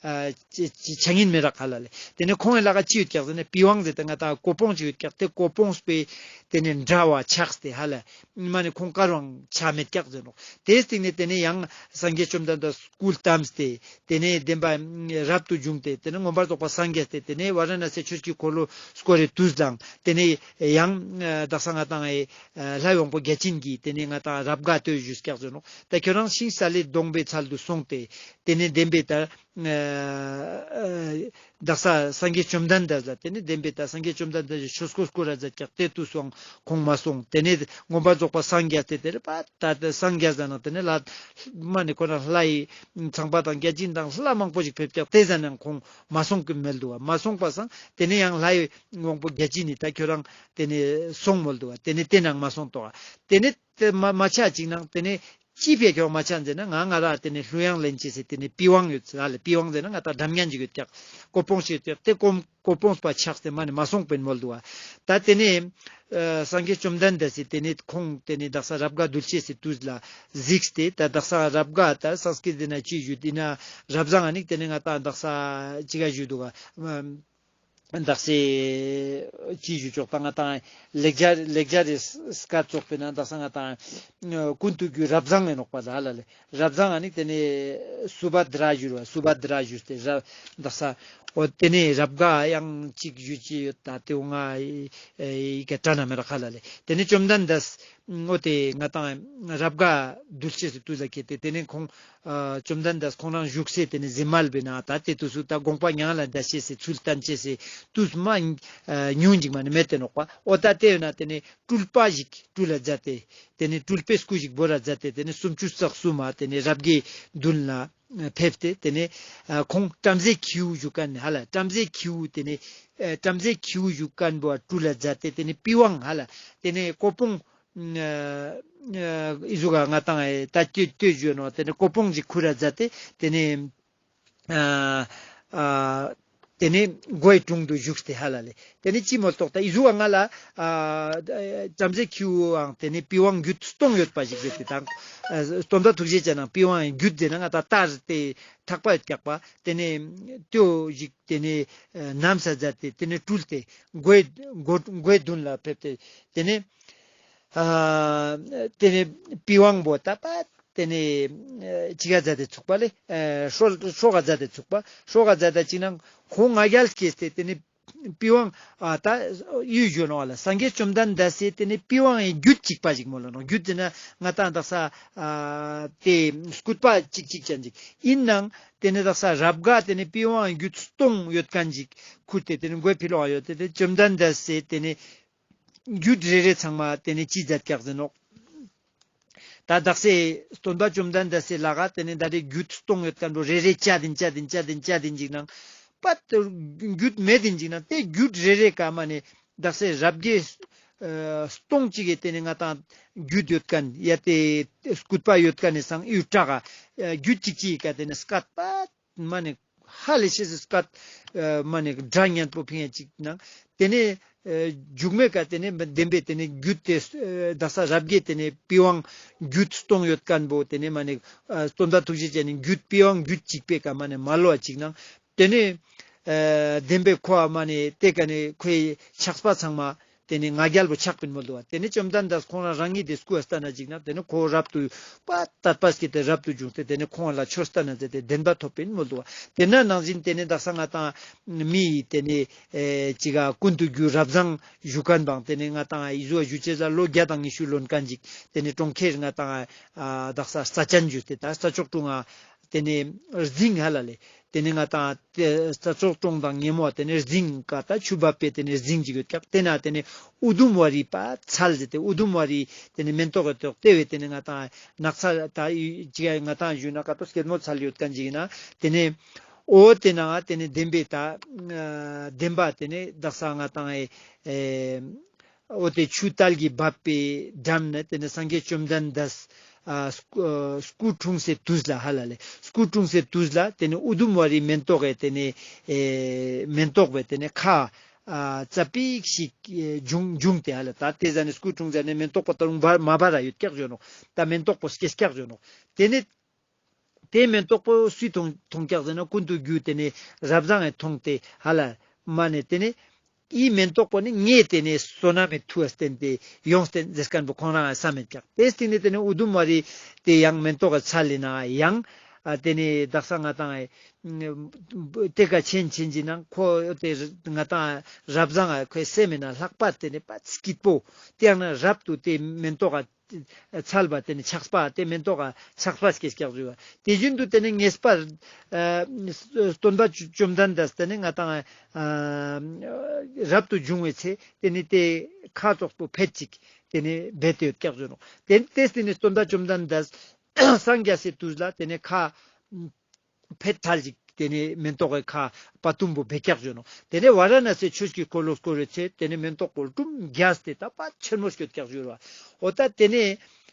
ཨ་ཅི་ཅི་ཆ་ཉིན་མེ་རག་ཧ་ལ་ལེ། ཏེ་ནེ་ཁོང་ངི་ལག་ག་ཅི་ཡོད་ཀྱག་ཟེར་ན་པི་ཝང་ཟེར་ཏེ་ང་ཏང་ཀོ་པོང་ཅིག་ཡོད་ཀྱག། ཏེ་ཀོ་པོང་པེ་ཏེ་ནེ་འདྲ་བ་ཆགས་ཏེ་ཧ་ལ་མ་ནེ་ཁོང་དཀར་བའང་ཆ་མེད་ཀྱག་ཟེར་ནོག། ཏེའི་སྟིང་ནེ་ཏེ་ནེ་ཡང་སངས་རྒྱས་བཅོམ་ལྡན་འདས་སྐུ་བལྟམས་ཏེ་ཏེ་ནེ་བདེན་པ་རབ་ཏུ་བྱུང་སྟེ་ཏེ་ནེ་མངོན་པར་རྫོགས་པ་སངས་རྒྱས་ཏེ་ཏེ་ནེ་ཝ་ར་ཎ་སི་ཆོས་ཀྱི་འཁོར་ལོ་བསྐོར་རེ་དུས་ལའང་ཏེ་ནེ་ཡང་དག་ས་ང་ཏང་ཨེ་ལྷའི་དབང་པོ་བརྒྱ་བྱིན་གྱིས་ཏེ་ནེ་ང་ཏང་རབ་དགའ་ལྟོས་ཞུས་ཀྱག་ཟེར་ནོག། ད་ཁྱོད་རང་ཤིང་སཱ་ལའི་སྡོང་པོའི་ཚལ་དུ་སོང་སྟེ་ཏེ་ནེ་བདེན་པའི་ད་ཨ་དག་ས་སངས་རྒྱས་བཅོམ་ལྡན་འདས་ལ་ཏེ་ནེ་བདེན་པའི་ད་སངས་རྒྱས་བཅོམ་ལྡན་འདས་ཀྱི་ཆོས་འཁོར་བསྐོར་ར་མཛད་ཀྱག། ཏེ་དུས་སུའང་ཁོང་མ་སོང་། ཏེ་ནེ་མངོན་པར་རྫོགས་པ་སངས་རྒྱས་ཏེ་ཏེ་རེ་པ་ད་ཏེ་སངས་རྒྱས་ཟ་ནང་ཏེ་ནེ་ལྷ་མ་ནེ་ཁོ་ན་ལྷའི་ཚངས་པ་དང་བརྒྱ་བྱིན་དང་ལྷ་མང་པོ་ཞིག་ཕེབས་ཀྱག། ཏེ་ཟ་ནང་ཁོང་མ་སོང་གི་མེད་འདུག་པ། མ་སོང་པ་སང་ཏེ་ནེ་ཡང་ལྷའི་དབང་པོ་བརྒྱ་བྱིན་ནི་ད་ཁྱོད་རང་ཏེ་ནེ་སོང་མོལ་འདུག་པ། ཏེ་ནེ་ཏེ་ནང་མ་སོང་ཏོག་པ། ཏེ་ནེ་ཏེ་མ་མ་ཆ་ཅིག་ནང་ཏེ་ནེ་ཅི་ཕིའ་ཁྱོད་མ་ཆ་ཟེར་ན་ང་ང་ར་ཏེ་ནེ་ཀླུ་དབྱངས་ལེན་ཅེས་ཟེར་ཏེ་ནེ་པི་ཝང་ཡོད་ཟེར་ལེ། པི་ཝང་ཟེར་ན་ང་ད་འགྲམ་ཉན་ཅིག་ཡོད་ཀྱག། ཀོ་པོང་ཞིག་ཡོད་ཀྱག། ཏེ་ཀོ་ཀོ་པོང་པ་ཆགས་ཏེ་མ་ནེ་མ་སོང་པིན་མོལ་འདུག་པ། ད་ཏེ་ནེ་ཨ་སངས་རྒྱས་བཅོམ་ལྡན་འདས་སི་ཏེ་ནེ་ཁོང་ཏེ་ནེ་དག་ས་རབ་དགའ་འདུལ་ཅེས་སི་དུས་ལ་གཟིགས་ཏེ་ད་དག་ས་རབ་དགའ་ད་སཾསྐྲྀཏ་ཏེ་ན་ཅི་ཞུ་ཏེ་ན་རབ་བཟང་ཨ་ནི་ཏེ་ནེ་ང་ད་དག་ས་ཅི་ག་ཞུ་འདུག་པ། དག་ས་ཅི་ཞུ་ཆོག་ད་ང་ཏང་ལེགས་སྦྱར་ལེགས་སྦྱར་རི་སྐད་ཙོགས་པེ་ན་དག་ས་ང་ཏང་ཀུན་ཏུ་རྒྱུ་རབ་བཟང་ཨིན་ནོག་པ་ལ་ལ་ལེ། རབ་བཟང་ཨ་ནི་ཏེ་ནེ་སུ་བྷ་དྲ་ཞུ་ར་སུ་བྷ་དྲ་ཞུས་ཏེ་ར་དག་ས་འོ་ཏེ་ནེ་རབ་དགའ་ཡང་ཅིག་ཞུ་ཅི་ཡོད་ད་ཏེ་འོ་ང་ཡི་གེ་དྲ་ན་མེ་ར་ཁ་ལ་ལེ། ཏེ་ནེ་བཅོམ་ལྡན་འདས་འོ་ཏེ་ང་ཏང་རབ་དགའ་འདུལ་ཅེས་སི་དུས་ལ་ཁེལ་ཏེ་ཏེ་ནེ་ཁོང་ཨ་བཅོམ་ལྡན་འདས་ཁོང་རང་བཞུགས་སའི་ཏེ་ནེ་གཟིམ་མལ་པེ་ན་ད་ཏེ་དུས་སུ་ད་དགོངས་པ་མྱང་ལ་འདའ་ཅེས་སི་ཚུལ་བསྟན་ཅེས་སི་དུས་མ་ཨ་ཉུང་ཅིག་མ་ནེ་མེད་དེ་ནོག་པ། འོ་ད་ཏེ་ཡོད་ན་ཏེ་ནེ་སྤྲུལ་པ་ཞིག་སྤྲུལ་ལ་མཛད་དེ་ཏེ་ནེ་སྤྲུལ་པའི་སྐུ་ཞིག་བོར་ར་མཛད་དེ་ཏེ་ནེ་སུམ་ཅུ་རྩ་གསུམ་མ་ཏེ་ནེ་རབ་དགའི་མདུན་ལ་ཕེབས་ཏེ་ཏེ་ནེ་ཨ་ཁོང་བྲམ་ཟེ་ཁྱེའུ་ཞུ་ཁན་ཧ་ལ་བྲམ་ཟེ་ཁྱེའུ་ཏེ་ནེ་ཨ་བྲམ་ཟེ་ཁྱེའུ་ཞུ་ཁན་བོ་སྤྲུལ་ལ་མཛད་དེ་ཏེ་ནེ་པི་ཝང་ཧ་ལ་ཏེ་ནེ་ཀོ་པོང་ཨ་ཨ་ཨི་ཟུག་ག་ང་ཏང་ཨེ་ད་ལྟོས་ལྟོས་ཞུ་ནོག། ཏེ་ནེ་ཀོ་པོང་ཞིག་ཁུར་ར་མཛད་དེ་ཏེ་ནེ་ཨ་ཨ་ཏེ་ནེ་མགོའི་དྲུང་དུ་བཞུགས་ཏེ་ཧ་ལ་ལེ། ཏེ་ནེ་ཅི་མོལ་ཏོག་ད་ཨི་ཟུག་ག་ང་ལ་ཨ་བྲམ་ཟེ་ཁྱེའུའང་ཏེ་ནེ་པི་ཝང་རྒྱུད་སྟོང་ཡོད་པ་ཞིག་ཟེར་ཏེ་དང་ཨ་སྟོན་པ་ཐུགས་རྗེ་ཅན་ནང་པི་ཝང་རྒྱུད་ཟེར་ན་ང་ད་ལྟར་ཏེ་ཐག་པ་ཡོད་ཀྱག་པ། ཏེ་ནེ་ལྟོས་ཤིག་ཏེ་ནེ་ཨ་བསྣམས་ས་མཛད་དེ་ཏེ་ནེ་སྤྲུལ་ཏེ་མགོའི་མགོ་མགོའི་མདུན་ལ་ཕེབས་ཏེ་ཏེ་ནེ་ཨ་ཏེ་ནེ་པི་ཝང་བོ་ད་པ་ཏེ་ནེ་ཨ་ཅི་ག་མཛད་དེ་ཚུགས་པ་ལེ། ཨ་ཧྲོ་ཧྲོ་ག་མཛད་དེ་ཚུགས་པ། ཧྲོ་ག་མཛད་དེ་ཅིག་ནང་ཁོང་ང་རྒྱལ་སྐྱེས་ཏེ་ཏེ་ནེ་པི་ཝང་ཨ་ད་ཡུལ་ཞུ་ནོག་ལ་སངས་རྒྱས་བཅོམ་ལྡན་འདས་སི་ཏེ་ནེ་པི་ཝང་ངི་རྒྱུད་གཅིག་པ་ཞིག་མོལ་ལ་ནོག། རྒྱུད་ཟེར་ན་ང་ཏང་དག་ས་ཨ་ཏེ་སྐུད་པ་གཅིག་གཅིག་ཅན་ཅིག་ཨིན་ནང་ཏེ་ནེ་དག་ས་རབ་དགའ་ཏེ་ནེ་པི་ཝང་ངི་རྒྱུད་སྟོང་ཡོད་ཁན་ཅིག་ཁུར་ཏེ་ཏེ་ནེ་མགོའི་ཕི་ལོག་ཡོད་དེ་ཏེ་བཅོམ་ལྡན་འདས་སི་ཏེ་ནེ་རྒྱུད་རེ་རེ་ཚང་མ་ཏེ་ནེ་ཅི་མཛད་ཀྱག་ཟེར་ནོག། ད་དག་ས་སྟོན་པ་བཅོམ་ལྡན་འདས་སི་ལག་ག་ཏེ་ནེ་ད་རེ་རྒྱུད་སྟོང་ཡོད་ཁན་བོ་རེ་རེ་བཅད་དེ་བཅད་དེ་བཅད་དེ་བཅད་དེ་ཅིག་ནང་པ་རྒྱུད་མེད་དེ་ཅིག་ནང་ཏེ་རྒྱུད་རེ་རེ་ཀ་མ་ནེ་དག་ས་རབ་དགའི་ ཨ་སྟོང་གཅིག་གི་ཏེ་ནེ་ང་ཏང་རྒྱུད་ཡོད་ཁན་ཡ་ཏེ་སྐུད་པ་ཡོད་ཁན་ནི་སང་ཡུ་ཏྲ་ག་ཨ་རྒྱུད་གཅིག་གཅིག་ག་ཏེ་ནེ་སྐད་པ་མ་ནེ་ཧ་ལས་ཤེས་སི་སྐད་ཨ་མ་ནེ་སྒྲ་སྙན་པོ་ཕིང་ཡ་ཅིག་ནང་ཏེ་ནེ་ཨ་མཇུག་མའི་ཀ་ཏེ་ནེ་བདེན་པའི་ཏེ་ནེ་རྒྱུད་ཏེ་ཨ་དག་ས་རབ་དགེ་ཏེ་ནེ་པི་ཝང་རྒྱུད་སྟོང་ཡོད་ཁན་བོ་ཏེ་ནེ་མ་ནེ་ཨ་སྟོན་པ་ཐུགས་རྗེ་ཅན་ནི་རྒྱུད་པི་ཝང་རྒྱུད་གཅིག་པའི་ཀ་མ་ནེ་མ་ལོ་བ་ཅིག་ནང་ཏེ་ནེ་ཨ་བདེན་པའི་ཁོ་ཨ་མ་ནེ་ཏེ་ཀ་ནེ་ཁོའི་ཕྱག་དཔེ་ཚང་མ་ཏེ་ནེ་ང་རྒྱལ་པོ་ཆགས་པིན་མོལ་དུག་བ། ཏེ་ནེ་བཅོམ་ལྡན་འདས་ཁོང་རང་རང་ཉིད་ཏེ་སྐུ་ཨ་སྟན་ན་ཅིག་ན་ཏེ་ནེ་ཁོ་རབ་ཏུ་པ་དད་པ་སྐྱེས་ཏེ་རབ་ཏུ་བྱུང་སྟེ་ཏེ་ནེ་ཁོང་ལ་ཆོས་སྟན་ན་ཟེར་ཏེ་བདེན་པ་ཐོབ་པིན་མོལ་དུག་བ། ཏེ་ན་ནང་བཞིན་ཏེ་ནེ་དག་ས་ང་ཏང་མི་ཏེ་ནེ་ཨེ་ཅིག་ག་ཀུན་ཏུ་རྒྱུ་རབ་བཟང་བཞུགས་ཁན་བང་ཏེ་ནེ་ང་ཏང་ཨི་ཟུ་བ་བཞུགས་ཅེས་ལ་ལོ་བརྒྱ་དང་ཉི་ཤུ་ལོན་ཁན་ཅིག་ཏེ་ནེ་གྲོང་ཁྱེར་ང་ཏང་ཨ་དག་ས་རྩྭ་ཅན་བཞུགས་ཏེ་ད་རྩྭ་མཆོག་གྲོང་ང་ཏེ་ནེ་རྫིང་ཧ་ལ་ལེ། ཏེ་ནེ་ང་ཏང་ཏེ་རྩྭ་མཆོག་གྲོང་དང་ཉེ་མོ་ཏེ་ནེ་རྫིང་ཀ་ད་ཆུ་འབབ་པའི་ཏེ་ནེ་རྫིང་ཅིག་ཡོད་ཀྱག། ཏེ་ན་ཏེ་ནེ་ཨུ་དུམ་ཝ་རི་པ་ཚལ་ཟེར་ཏེ་ཨུ་དུམ་ཝ་རི་ཏེ་ནེ་མེན་ཏོག་གི་ཏོག་ཏེ་བས་ཏེ་ནེ་ང་ཏང་ནགས་ཚལ་ད་ཅི་ང་ཏང་ཞུ་ན་ཀ་ཏོ་སྐྱེད་མོ་ཚལ་ཡོད་ཁན་ཅིག་ཡིན་ན་ཏེ་ནེ་འོ་ཏེ་ན་ཏེ་ནེ་བདེན་པའི་ད་ཨ་བདེན་པ་ཏེ་ནེ་དག་ས་ང་ཏང་ཨེ་ཨེ་འོ་ཏེ་ཆུ་དལ་གྱིས་འབབ་པའི་འགྲམ་ནེ་ཏེ་ནེ་སངས་རྒྱས་བཅོམ་ལྡན་འདས་ཨ་སྐུ་ཨ་སྐུ་འཁྲུངས་སའི་དུས་ལ་ཧ་ལ་ལེ། སྐུ་འཁྲུངས་སའི་དུས་ལ་ཏེ་ནེ་ཨུ་དུམ་ཝ་རི་མེན་ཏོག་གི་ཏེ་ནེ་ཨེ་མེན་ཏོག་པའི་ཏེ་ནེ་ཁ་ཨ་ཙ་པིག་ཞིག་ཨེ་བྱུང་བྱུང་སྟེ་ཧ་ལ་ད་ཏེ་ཟ་ནེ་སྐུ་འཁྲུངས་ཟ་ནེ་མེན་ཏོག་པོ་ད་རུང་བར་མ་བར་ར་ཡོད་ཀྱག་ཞུ་ནོག། ད་མེན་ཏོག་པོ་སྐྱེས་ཀྱག་ཞུ་ནོག། ཏེ་ནེ་ཏེ་མེན་ཏོག་པོ་སུས་ཐོང་ཐོང་ཀྱག་ཟེར་ན་ཀུན་ཏུ་རྒྱུ་ཏེ་ནེ་རབ་བཟང་ངི་ཐོང་སྟེ་ཧ་ལ་མ་ནེ་ཏེ་ནེ་ཨི་མེན་ཏོག་པོ་ནི་ངའི་ཏེ་ནེ་བསོད་ནམས་མི་མཐུ་ཨ་བརྟེན་ཏེ་ཡོངས་ཏེ་ཟེར་ཁན་བོ་ཁོང་རང་ཨ་བསམ་མེད་ཀྱག། ཏེ་སྟིང་ནེ་ཏེ་ནེ་ཨུ་དུམ་ཝ་རི་ཏེ་ཡང་མེན་ཏོག་གི་ཚལ་ལི་ན་ཡང་ཨ་ཏེ་ནེ་དག་ས་ང་ཏང་ཨེ་ཏེ་ཀ་ཆེན་ཆེན་གྱི་ནང་ཁོ་ཏེ་ང་ཏང་རབ་བཟང་ཨ་ཁོའི་སེམས་མེད་ན་ལྷག་པ་ཏེ་ནེ་པ་སྐྱིད་པོ་ཏེ་ཡང་ན་རབ་ཏུ་ཏེ་མེན་ཏོག་ག་ཚལ་བ་ཏེ་ནེ་ཆགས་པ་ཏེ་མེན་ཏོག་ག་ཆགས་པ་སྐྱེས་ཀྱག་ཞུ་བ། ཏེ་བཞིན་དུ་ཏེ་ནེ་ངེས་པར་ཨ་སྟོན་པ་བཅོམ་ལྡན་འདས་ཏེ་ནེ་ང་ཏང་ཨ་རབ་ཏུ་བྱུང་བའི་ཚེ་ཏེ་ནེ་ཏེ་ཁ་ཙོགས་པོ་ཕེད་ཅིག་ཏེ་ནེ་བེད་དེ་ཡོད་ཀྱག་ཞུ་ནོག། ཏེ་ཏེ་སྟིང་ནེ་སྟོན་པ་བཅོམ་ལྡན་འདས་སངས་རྒྱས་སི་དུས་ལ་ཏེ་ནེ་ཁ་ཕེད་ཐལ་ཅིག་ཏེ་ནེ་མེན་ཏོག་གི་ཁ་པ་ཏུམ་པོ་བེ་ཀྱག་ཞུ་ནོག། ཏེ་ནེ་ཝ་ར་ན་སི་ཆོས་ཀྱི་འཁོར་ལོ་བསྐོར་བའི་ཚེ་ཏེ་ནེ་མེན་ཏོག་པོ་གྲུམ་རྒྱས་ཏེ་ད་པ་ཆེན་མོ་སྐྱོད་ཀྱག་ཞུ་ར། འོ་ད་ཏེ་ནེ་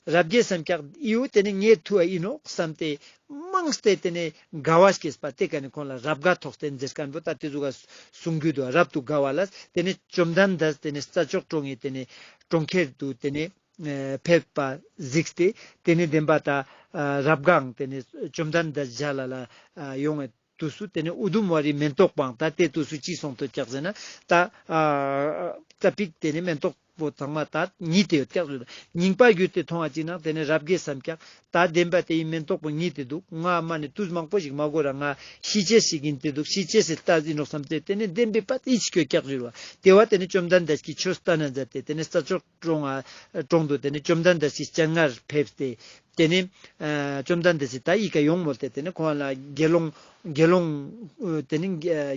རབ་རྒྱས་སམ་ཀྱག་ཨི་བོ་ཏེ་ནེ་ངའི་མཐུ་ཨ་ཨིན་ནོག་སམ་སྟེ་མང་སྟེ་ཏེ་ནེ་དགའ་བ་སྐྱེས་པ་ཏེ་ཀ་ནེ་ཁོང་ལ་རབ་དགའ་ཐོགས་ཏེ་ཟེར་ཁན་བོ་ད་ཏེ་ཟུག་ག་གསུང་རྒྱུ་དུག། རབ་ཏུ་དགའ་བ་ལ་ཏེ་ནེ་བཅོམ་ལྡན་འདས་ཏེ་ནེ་རྩྭ་མཆོག་གྲོང་ངི་ཏེ་ནེ་གྲོང་ཁྱེར་དུ་ཏེ་ནེ་ཨ་ཕེབས་པ་གཟིགས་ཏེ་ཏེ་ནེ་བདེན་པ་ད་ཨ་རབ་དགའ་ཏེ་ནེ་བཅོམ་ལྡན་འདས་མཇལ་ལ་ལ་ཨ་ཡོང་ངི་དུས་སུ་ཏེ་ནེ་ཨུ་དུམ་ཝ་རི་མེན་ཏོག་པོའང་ད་ཏེ་དུས་སུ་ཅི་སོང་སྟེ་ཀྱག་ཟེར་ན་ད་ཨ་ཙ་པིག་ཏེ་ནེ་མེན་ཏོག་པོ་ཚང་མ་ད་ཉིད་དེ་ཡོད་ཀྱག་ཟེར། རྙིང་པ་བརྒྱུད་དེ་མཐོང་བ་ཅིག་ན་ཏེ་ནེ་རབ་རྒྱས་སམ་ཀྱག། ད་བདེན་པ་ཏེ་ཨི་མེན་ཏོག་པོ་ཉིད་དེ་དུག། ང་མ་ནེ་དུས་མང་པོ་ཞིག་མ་གོ་ར་ང་ཤི་ཅེས་ཤིག་ཨིན་ཏེ་དུག། ཤི་ཅེས་སི་ལྟ་ཟིན་ནོག་སམ་སྟེ་ཏེ་ནེ་བདེན་པའི་པ་ཏེ་ཅི་སྐྱོད་ཀྱག་ཟེར་བ། ཏེ་བ་ཏེ་ནེ་བཅོམ་ལྡན་འདས་ཀྱི་ཆོས་སྟན་ན་མཛད་དེ་ཏེ་ནེ་རྩྭ་མཆོག་གྲོང་ཨ་གྲོང་དུ་ཏེ་ནེ་བཅོམ་ལྡན་འདས་ཀྱི་སྤྱན་སྔར་ཕེབས་ཏེ་ཏེ་ནེ་ཨ་བཅོམ་ལྡན་འདས་སི་ད་ཡི་གེ་ཡོང་མོལ་ཏེ་ཏེ་ནེ་ཁོང་ལ་དགེ་སློང་དགེ་སློང་ཨ་ཏེ་ནེ་ཨ་ཨ་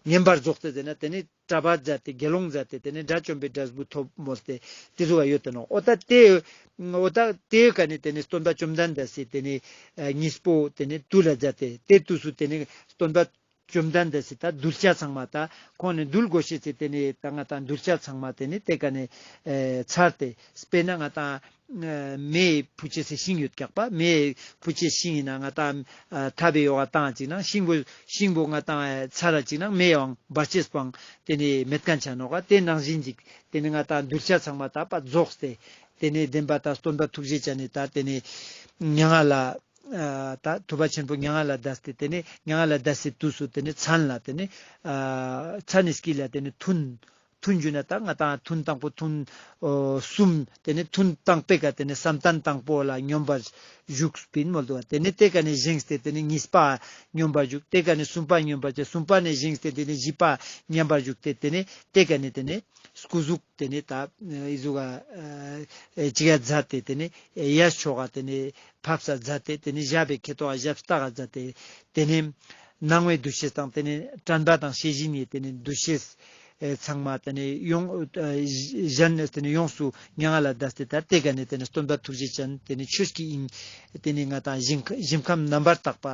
བསྙེན་པར་རྫོགས་ཏེ་ཏེ་ནེ་ཏེ་ནེ་གྲྭ་པ་མཛད་དེ་དགེ་སློང་མཛད་དེ་ཏེ་ནེ་དགྲ་བཅོམ་པའི་འབྲས་བུ་ཐོབ་མོལ་ཏེ་ཏེ་ཟུག་ག་ཡོད་དེ་ནོག། འོ་ད་ཏེ་འོ་ད་ཏེ་ཀ་ནེ་ཏེ་ནེ་སྟོན་པ་བཅོམ་ལྡན་འདས་སི་ཏེ་ནེ་ཨ་གཉིས་པོ་ཏེ་ནེ་དུལ་ལ་མཛད་དེ་ཏེ་དུས་སུ་ཏེ་ནེ་སྟོན་པ་བཅོམ་ལྡན་འདས་སི་ད་གདུལ་བྱ་ཚང་མ་ད་ཁོང་ནི་གདུལ་དགོས་ཤེས་སི་ཏེ་ནེ་ད་ང་ཏང་གདུལ་བྱ་ཚང་མ་ཏེ་ནེ་ཏེ་ཀ་ནེ་ཨེ་ཚར་ཏེ་དཔེར་ན་ང་ཏང་ཨེ་མེ་ཕུ་ཅེས་སི་ཤིང་ཡོད་ཀྱག་པ། མེ་ཕུ་ཅེས་ཤིང་ཨིན་ན་ང་ཏང་ཨ་ཐབ་པའི་ཡོག་ག་ཏང་ཅིག་ན་ཤིང་བོ་ཤིང་བོ་ང་ཏང་ཨེ་ཚར་ར་ཅིག་ན་མེ་ཡང་འབར་ཅེས་པོའང་ཏེ་ནེ་མེད་ཁན་ཆ་ནོག་ག། ཏེ་ནང་བཞིན་ཅིག་ཏེ་ནེ་ང་ཏང་གདུལ་བྱ་ཚང་མ་ད་པ་རྫོགས་ཏེ་ཏེ་ནེ་བདེན་པ་ད་སྟོན་པ་ཐུགས་རྗེ་ཅན་ནི་ད་ཏེ་ནེ་མྱ་ངན་ལ་ཨ་ད་ཐུབ་པ་ཆེན་པོ་མྱ་ངན་ལས་འདས་ཏེ་ཏེ་ནེ་མྱ་ངན་ལས་འདས་སི་དུས་སུ་ཏེ་ནེ་མཚན་ལ་ཏེ་ནེ་ཨ་མཚན་ནི་དཀྱིལ་ལ་ཏེ་ནེ་ཐུན་ཐུན་ཞུ་ན་ད་ང་ཏང་ཐུན་དང་པོ་ཐུན་ཨོ་གསུམ་ཏེ་ནེ་ཐུན་དང་པོའི་ཀ་ཏེ་ནེ་བསམ་གཏན་དང་པོ་ལ་སྙོམས་པར་ཞུགས་པིན་མོལ་དུག། ཏེ་ནེ་ཏེ་ཀ་ནེ་བཞེངས་ཏེ་ཏེ་ནེ་གཉིས་པ་སྙོམས་པར་ཞུགས། ཏེ་ཀ་ནེ་གསུམ་པ་སྙོམས་པར་ཞུགས། གསུམ་པ་ནེ་བཞེངས་ཏེ་ཏེ་ནེ་བཞི་པ་སྙོམས་པར་ཞུགས་ཏེ་ཏེ་ནེ་ཏེ་ཀ་ནེ་ཏེ་ནེ་སྐུ་གཟུགས་ཏེ་ནེ་ད་ཨི་ཟུག་ག་ཨ་ཅིག་ག་མཛད་དེ་ཏེ་ནེ་གཡས་ཕྱོགས་ག་ཏེ་ནེ་ཕབ་ས་མཛད་དེ་ཏེ་ནེ་ཞབས་པའི་ཁེ་ཏོག་ག་ཞབས་སྟག་ག་མཛད་དེ་ཏེ་ནེ་སྣང་བའི་འདུ་ཤེས་དང་ཏེ་ནེ་དྲན་པ་དང་ཤེས་བཞིན་གྱི་ཏེ་ནེ་འདུ་ཤེས་ཨེ་ཚང་མ་ཏེ་ནེ་ཡོངས་ཨ་གཞན་ཏེ་ནེ་ཡོངས་སུ་མྱ་ངན་ལས་འདས་ཏེ་ད་ཏེ་ཀ་ནེ་ཏེ་ནེ་སྟོན་པ་ཐུགས་རྗེ་ཅན་ཏེ་ནེ་ཆོས་ཀྱི་དབྱིངས་ཏེ་ནེ་ང་ཏང་ཞིང་ཞིང་ཁམས་རྣམ་པར་དག་པ་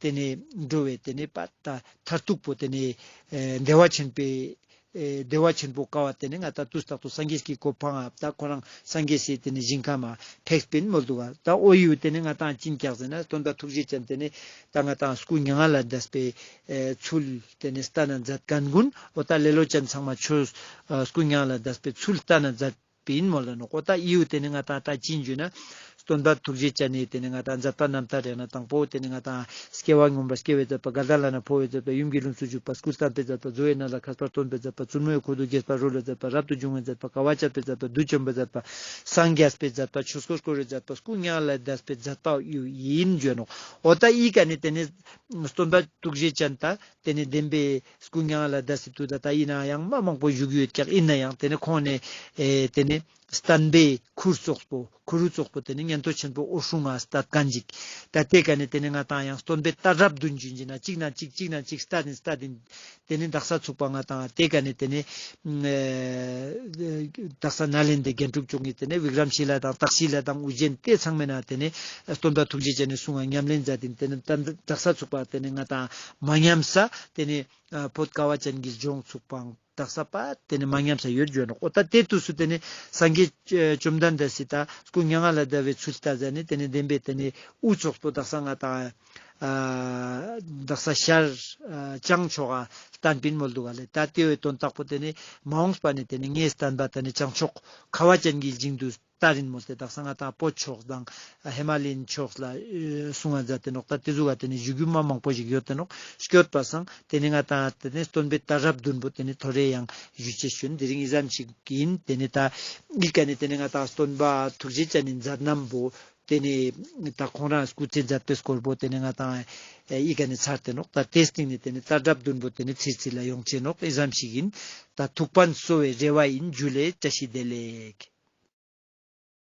ཏེ་ནེ་འགྲོ་བའི་ཏེ་ནེ་པ་ད་མཐར་ཐུག་པོ་ཏེ་ནེ་ཨེ་བདེ་བ་ཆེན་པོའི་ ཨེ་བདེ་བ་ཆེན་པོ་དཀའ་བ་ཏེ་ནེ་ང་ཏང་དུས་རྟག་ཏུ་སངས་རྒྱས་ཀྱི་གོ་འཕང་ང་ད་ཁོ་རང་སངས་རྒྱས་སི་ཏེ་ནེ་ཞིང་ཁམས་མ་ཕེབས་པིན་མོལ་འདུག་ག། ད་འོ་ཡུ་ཏེ་ནེ་ང་ཏང་ཅི་ཨིན་ཀྱག་ཟེར་ན་སྟོན་པ་ཐུགས་རྗེ་ཅན་ཏེ་ནེ་ད་ང་ཏང་སྐུ་མྱ་ངན་ལས་འདས་པའི་ཨེ་ཚུལ་ཏེ་ནེ་སྟན་ན་མཛད་མཁན་གུན་འོ་ད་ལེ་ལོ་ཅན་ཚང་མ་ཆོས་ཨ་སྐུ་མྱ་ངན་ལས་འདས་པའི་ཚུལ་སྟན་ན་མཛད་པིན་མོལ་ལ་ནོག། འོ་ད་ཡུ་ཏེ་ནེ་ང་ཏང་ད་ཅི་ཨིན་ཞུ་ན། སྟོན་པ་ཐུགས་རྗེ་ཅན་ནི་ཏེ་ནེ་ང་ཏང་མཛད་པ་རྣམ་ཐར་རེ་ན་དང་པོ་ཏེ་ནེ་ང་ཏང་སྐྱེ་བ་སྔོན་པ་སྐྱེ་བའི་མཛད་པ། འགལ་ཟླ་ལས་འཕོ་བའི་མཛད་པ། ཡུམ་གྱི་ལྷུམས་སུ་ཞུགས་པ། སྐུ་བལྟམས་པའི་མཛད་པ། རྫོགས་པའི་ནང་ལ་མཁས་པར་སྟོན་པའི་མཛད་པ། བཙུན་མོའི་འཁོར་དུ་དགྱེས་པ་རོལ་བའི་མཛད་པ། རབ་ཏུ་བྱུང་བའི་མཛད་པ། དཀའ་བ་སྤྱད་པའི་མཛད་པ། བདུད་བཅོམ་པའི་མཛད་པ། སངས་རྒྱས་པའི་མཛད་པ། ཆོས་འཁོར་བསྐོར་བའི་མཛད་པ། སྐུ་མྱ་ངན་ལས་འདས་པའི་མཛད་པ་ཡུ་ཨིན་ཞུ་ནོག། འོ་ད་ཡི་ཀ་ནེ་ཏེ་ནེ་སྟོན་པ་ཐུགས་རྗེ་ཅན་ད་ཏེ་ནེ་བདེན་པའི་སྐུ་མྱ་ངན་ལས་འདས་སི་དུས་ད་ད་ཨིན་ན་ཡང་མ་མང་པོ་བཞུགས་ཡོད་ཀྱག། ཨིན་ན་ཡང་ཏེ་ནེ་ཁོང་ནེ་ཨེ་ཏེ་ནེ་བསྟན་པའི་ཁུར་ཙོགས་པོ་ཁུར་ཙོགས་པོ་ཏེ་ནེ་ཉན་ཐོས་ཆེན་པོ་འོད་སྲུང་ང་སྟན་མཁན་ཅིག། ད་ཏེ་ཀ་ནེ་ཏེ་ནེ་ང་ཏང་ཡང་སྟོན་པའི་ལྟར་རབ་བདུན་ཅིག་ཨིན་ན་ཅིག་ན་ཅིག་ཅིག་ན་ཅིག་སྟན་ཏེ་སྟན་ཏེ་ཏེ་ནེ་དག་ས་ཚུག་པ་ང་ཏང་ཏེ་ཀ་ནེ་ཏེ་ནེ་ཨེ་དག་ས་ནཱ་ལེནྡྲའི་རྒྱན་དྲུག་མཆོག་གི་ཏེ་ནེ་བི་ཀྲམ་ཤི་ལ་དང་ཏཀ་ཤི་ལ་དང་ཨུ་ཇེན་ཏེ་ཚང་མའི་ནང་ཏེ་ནེ་སྟོན་པ་ཐུགས་རྗེ་ཅན་ནི་གསུང་ང་ཉམས་ལེན་མཛད་དེ་ཏེ་ནེ་དག་ས་ཚུག་པ་ཏེ་ནེ་ང་ཏང་མ་ཉམས་ས་ཏེ་ནེ་ཨ་བོད་དཀའ་བ་ཅན་གྱི་ལྗོངས་ཚུག་པའང་དག་ས་པ་ཏེ་ནེ་མ་ཉམས་ས་ཡོད་ཞུ་ནོག། འོ་ད་ཏེ་དུས་སུ་ཏེ་ནེ་སངས་རྒྱས་བཅོམ་ལྡན་འདས་སི་ད་སྐུ་མྱ་ངན་ལས་འདས་པའི་ཚུལ་ལྟ་ཟ་ནེ་ཏེ་ནེ་བདེན་པའི་ཏེ་ནེ་དབུ་ཙོགས་པོ་དག་ས་ང་ཏང་ཨ་དག་ས་ཤར་ཨ་བྱང་ཕྱོགས་ཨ་སྟན་པིན་མོལ་འདུག་ག་ལེ། ད་ཏེ་བོའི་དོན་དག་པོ་ཏེ་ནེ་མ་འོངས་པ་ནེ་ཏེ་ནེ་ངའི་བསྟན་པ་ཏེ་ནེ་བྱང་ཕྱོགས་ཁ་བ་ཅན་གྱི་ཞིང་དུ་ལྟར་ཨིན་མོལ་ཏེ་དག་ས་ང་ཏང་བོད་ཕྱོགས་དང་ཧི་མ་ལ་ཡན་ཕྱོགས་ལ་ཨེ་གསུང་ང་མཛད་དེ་ནོག། ད་ཏེ་ཟུག་ག་ཏེ་ནེ་ཞུ་རྒྱུ་མ་མང་པོ་ཞིག་ཡོད་དེ་ནོག། སྐྱོད་པ་སང་ཏེ་ནེ་ང་ཏང་ཏེ་ནེ་སྟོན་པའི་ལྟར་རབ་བདུན་པོ་ཏེ་ནེ་ཐོ་རེ་ཡང་ཞུ་ཅེས་ཞུ་ན་དེ་རིང་ཨི་ཙམ་ཞིག་ཨིན། ཏེ་ནེ་ད་ཨི་ཀ་ནེ་ཏེ་ནེ་ང་ཏང་སྟོན་པ་ཐུགས་རྗེ་ཅན་ནི་མཛད་རྣམ་པོ་ཏེ་ནེ་ད་ཁོང་རང་སྐུ་ཚེ་མཛད་པའི་སྐོར་པོ་ཏེ་ནེ་ང་ཏང་ཨེ་ཨི་ཀ་ནེ་ཚར་ཏེ་ནོག། ད་ཏེ་སྟིང་ནེ་ཏེ་ནེ་ལྟར་རབ་བདུན་པོ་ཏེ་ནེ་ཚིར་ཚིར་ལ་ཡོང་ཅེས་ནོག། ཨི་ཙམ་ཞིག་ཨིན། ད་ཐུགས་ཕན་གསོ་བའི་རེ་བ་ཨིན། ཇུ་ལེ། བཀྲ་ཤིས་བདེ་ལེགས།